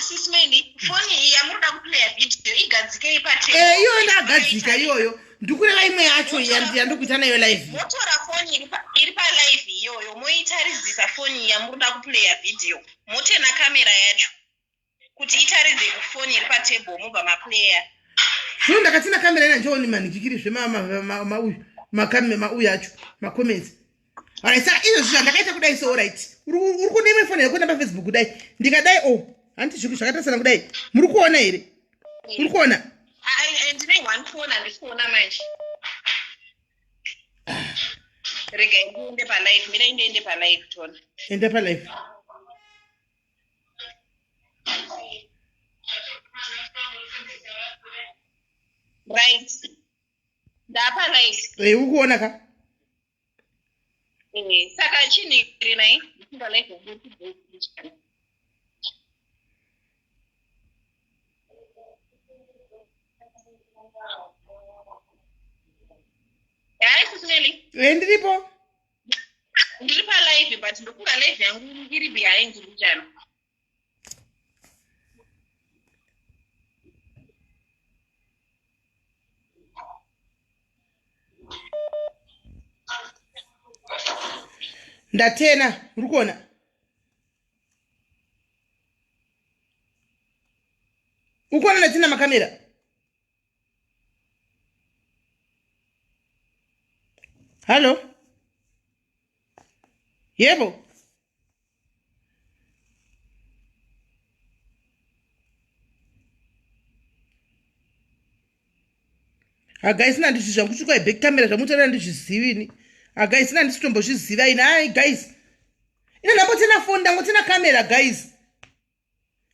Sis Melly, foni iyi yamuri kuda kuplaya vhidhiyo igadzikei patebhuru. Iyoyo ndagadzika iyoyo, ndikureva imwe yacho yandikuita nayo live. Motora foni iri palive iyoyo. iyoyo moitaridzisa foni yamuri kuda kuplaya video motena kamera yacho kuti itaridze kufoni iri patable mobva maplaya. Zvino ndakatina kamera ina ndichioni manhikikiri zvemauyu mauyu acho macomments. Alright, saka izvozvi zvandakaita kudai so alright. Uri kune imwe foni here kuenda pafacebook kudai? Ndikadai o oh, hanti zvakatarisana kudai. Muri kuona here? Uri kuona? Ndine one phone handisi kuona manje. Regai ndiende palive, mirai ndiende palive tona. Enda palive. Right. Ndapa live. Eh, uri kuona ka? Eh, saka chini rinai? Ndipinda live. Hayi Sisineli. Eh, ndiripo. Ndiri pa live but ndokunga live yangu iri behind mbichana. Ndatena, uri kuona? Ukuona ndatina makamera? Hallo? Yebo. Guys, ina ndizvi zvangu kusvika back camera zvamutaura ndizvizivi ini. Guys, ina ndisitombozviziva ini. Hai guys. Ina ndambotina phone ndangotina camera guys.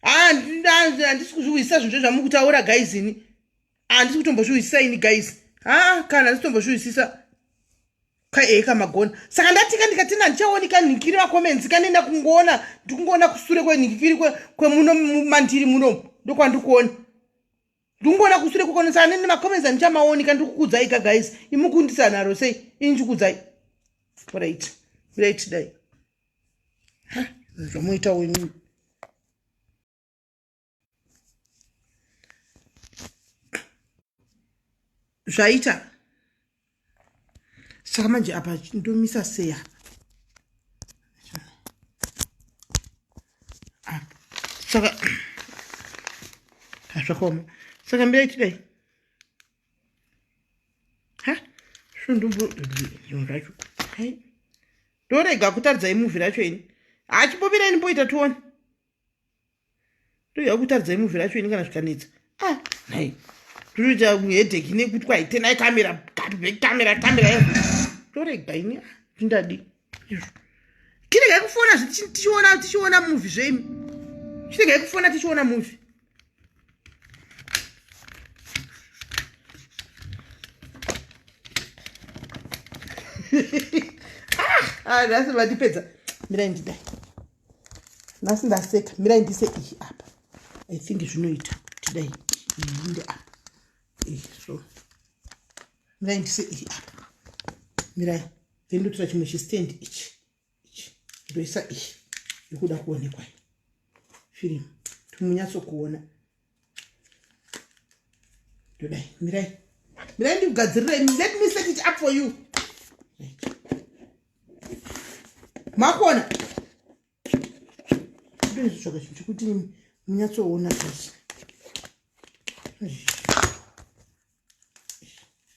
Handisi kuzviwisisa zvinhu zvamukutaura guys ini. Handisi kutombozviwisisa ini guys. Ha kana handisi kutombozviwisisa. Kaeka magona. Saka ndatika ndikatina handichaoni kanhikiri macomments kanenda kungoona ndikungoona kusure kwenhikiri kwemuno mandiri muno ndokwandikuona. Ndikungoona kusure kwekona saka neni macomments handichamaoni kandikukudzai ka guys. Imukundisa nharo sei? Ini ndikukudzai. Right. Right dai. Ha, zvamuita wenyu. Zvaita. Saka manje apa ndomisa sei apa? Apa. Saka hazvakaoma. Saka mbirai tidai. Ha? Zvondumbo zvacho. Hai. Ndorega kutaridzai movie racho ini. Hachimbomira ini mboita tione. Ndorega kutaridzai movie racho ini kana zvikanetsa. Ah, nhai. Ndinoita headache nekuti kwai tenai camera, back camera, camera. Ndorega ini. Ndadi. Izvo. Chiregai kufona tichiona tichiona movie zveimi. Chiregai kufona tichiona movie. Ah, nhasi vandipedza. Mirai ndidai. Nhasi ndaseka. Mirai ndise iyi apa. I think zvinoita kuti dai iyi inde apa. Iyi so. Mirai ndise iyi apa. Mirai. Then ndotora chimwe chistand ichi. Ichi. Ndoisa iyi. Ikuda kuonekwa iyi. Firimu. Timunyatsokuona. Ndodai. Mirai. Mirai ndikugadzirirei. Let me set it up for you. Right. Makuona? Ndozvitsvaga chinhu chekuti munyatsoona zvose.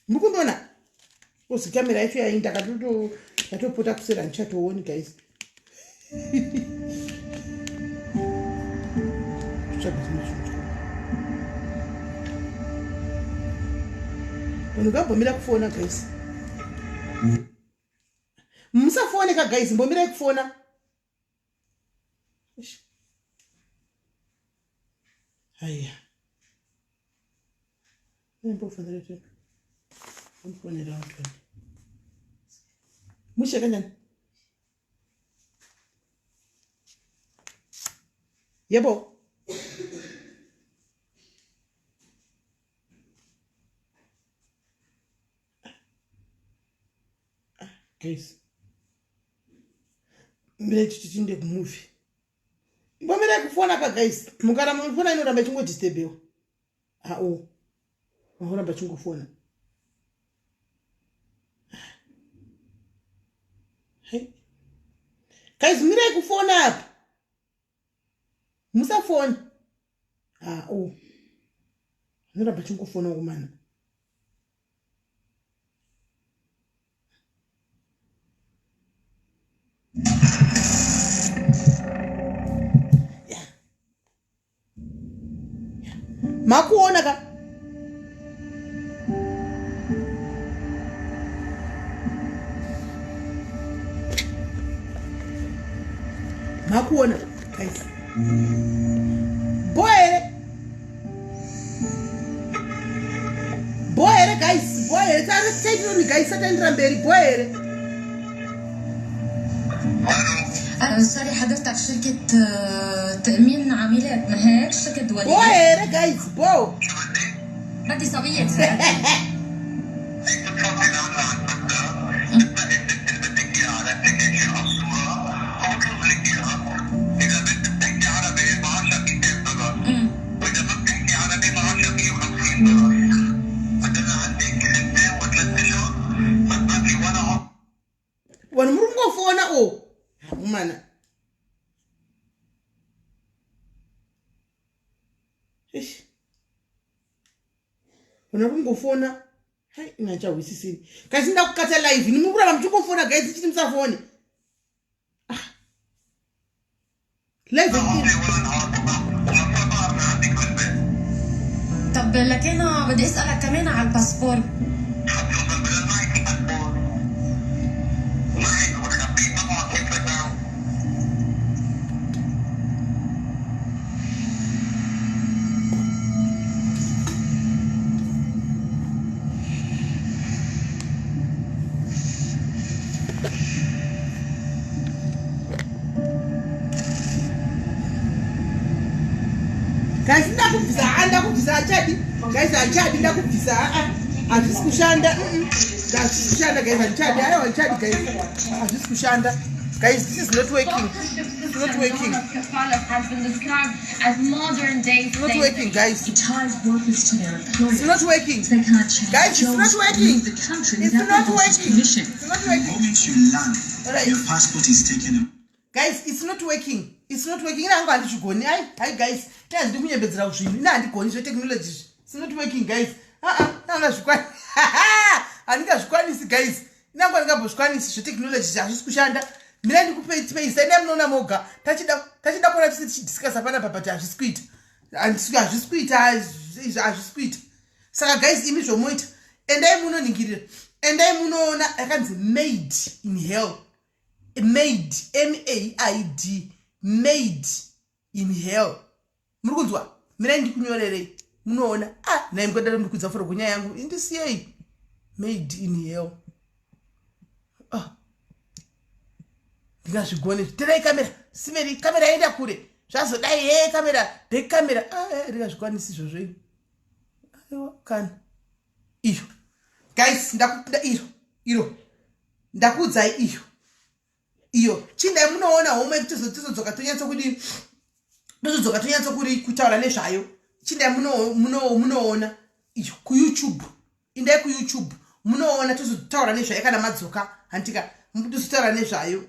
Muri kundiona? Kozi kamera yacho yainda katoto yatopota kusera ndichatooni guys. Tsvaga chimwe chinhu. Vanhu ngavambomira kufona guys. Musafone ka guys, mbomirai kufona. Haya. Mbofonera tu. Mbofonera tu. Mushe kanjani? Yebo. Guys. Mire tichinde kumovie. Mbomirai kufona ka guys. Mukaramba mufona inoramba ichingodisturbewa. Ao. Vanoramba chingofona. Hey. Guys, mirai kufona apa. Musafona. Ah, oh. Anoramba chingofona kumana. Makuona ka makuona guys bo here bo here guys bo here taitironi guys sataendera mberi bo here سوري حضرتك شركة تأمين عميلات ما هيك شركة bo دولية here guys bo بدي صبية تساعدني أمم. Vanhu muri kungofona o hamumana Eish. Vanhu vari kungofona. Hai, ina chahwisisini kasi ndakukata live ini muri kuramba muchingofona guys chiti musafone. Ah. Live طب لكن بدي اسألك كمان على الباسبور. Guys, ndakubvisa. Aa, ndakubvisa. Hachadi guys, hachadi. Ndakubvisa. Aa, hazvisi kushanda. Hazvisi kushanda guys, hachadi. Aiwa, hachadi guys, hazvisi kushanda guys. This is not working. Sponsorship It's not system working. known as kafala has been described as modern day It's not slavery. working guys. It ties workers to their It's employers. not working They can't change guys. It's jobs not or working. leave the country It's without their not boss's working. permission. It's not The working. moment you land, Alright. your passport is taken away. Guys, it's not working, it's not working. Ina hangu handizvigoni. Ai hai guys, ina handidi kunyembedzera zvinhu. Ina handigoni zvetechnology izvi. It's not working guys. Aa, handingazvikwani, handingazvikwanisi guys. Ina hangu handingambozvikwanisi zvetechnology izvi, hazvisi kushanda. Mina ndikupeisa, ina munoona moga. Tachida kuona tisi tichidiscussa panapa, but hazvisi kuita. Hazvisi kuita izvi, hazvisi kuita. Saka guys, imi zvomoita, endai munoningirira, endai munoona yakanzi Made in Hell. Made, Maid, Made in Hell. Muri kunzwa? Mirai ndikunyorerei munoona. Ah, nai mukodaro ndikudza foro kunyaya yangu indisiyei. Made in Hell. Ah, ndingazvigone. Terai kamera, simeri kamera yaenda kure zvazodai. He, kamera, back camera. Ah, eh, ndingazvikwanisi izvozvo ini. Aiwa kana iyo guys, ndakuda iro iro, ndakuudzai iyo iyo. Chindai munoona homwe, tizodzoka tonyatsokudi, tozodzoka tonyatsokuri kutaura nezvayo. Chindai munoona iyo kuYouTube, indai kuYouTube munoona, tozotaura nezvayo kana madzoka. Handika tozotaura nezvayo.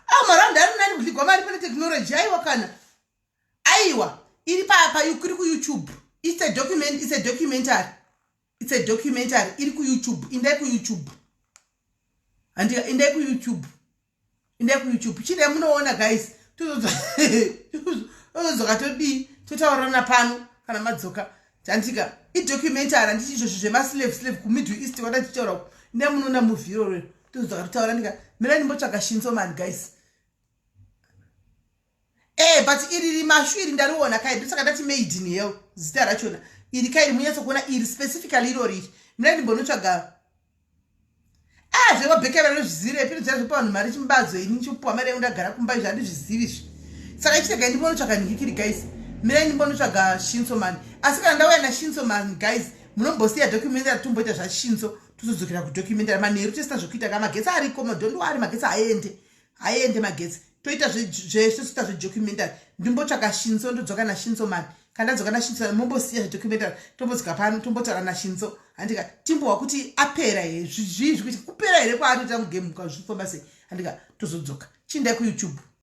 A, maraundi ari nani kudligwa mari pane technology. Aiwa kana, aiwa, iri papa kuri kuYouTube. It's a document, it's a documentary, it's a documentary iri kuYouTube. Indai kuYouTube, handika, indai kuYouTube, indai kuYouTube, chindai munoona guys. Tozodzoka todii, totaurirana pano kana madzoka. Handika idocumentary, handiti izvozvo zvemaslave slave kuMiddle East kwata tichitaura. Indai munoona movie iroro, tozodzoka totaura. Ndika mirai ndimbotsvaga Shinsoman guys. Eh, but iri rimashu iri ndariona kai, ndosaka ndati Made in Hell zita rachona iri kai. Munyatsokuona iri specifically irori iri. Mirai ndimbonotsvaga. Ah, zvemabhekera ndozvizivirepi? Inodzira zvepa vanhu mari chimbadzo. Ini chipuwa mari yangu ndagara kumba, izvi handizvizivi izvi. Saka ichitegai ndimbonotsvaga nhikiri guys. Mirai ndimbonotsvaga Shinsoman. Asi kana ndauya naShinsoman guys, munombosiya documentary, tomboita zvashinso, tozodzokera kudocumentary manheru tesina zvokuita. Ka magetsi ariko, madondo ari magetsi, haende haende magetsi. Toita zvetoita zvedocumentary. Ndimbotsvaka Shinso, ndodzoka naShinso man. Kana ndadzoka naShinso, mombosiya zvedocumentary, tombodzoka pano tombotaura naShinso. Handika timbohwa kuti apera here, zvii zvikuita kupera here kwaatoita mugame, kazvifamba sei. Handika tozodzoka. Chiendai kuYouTube.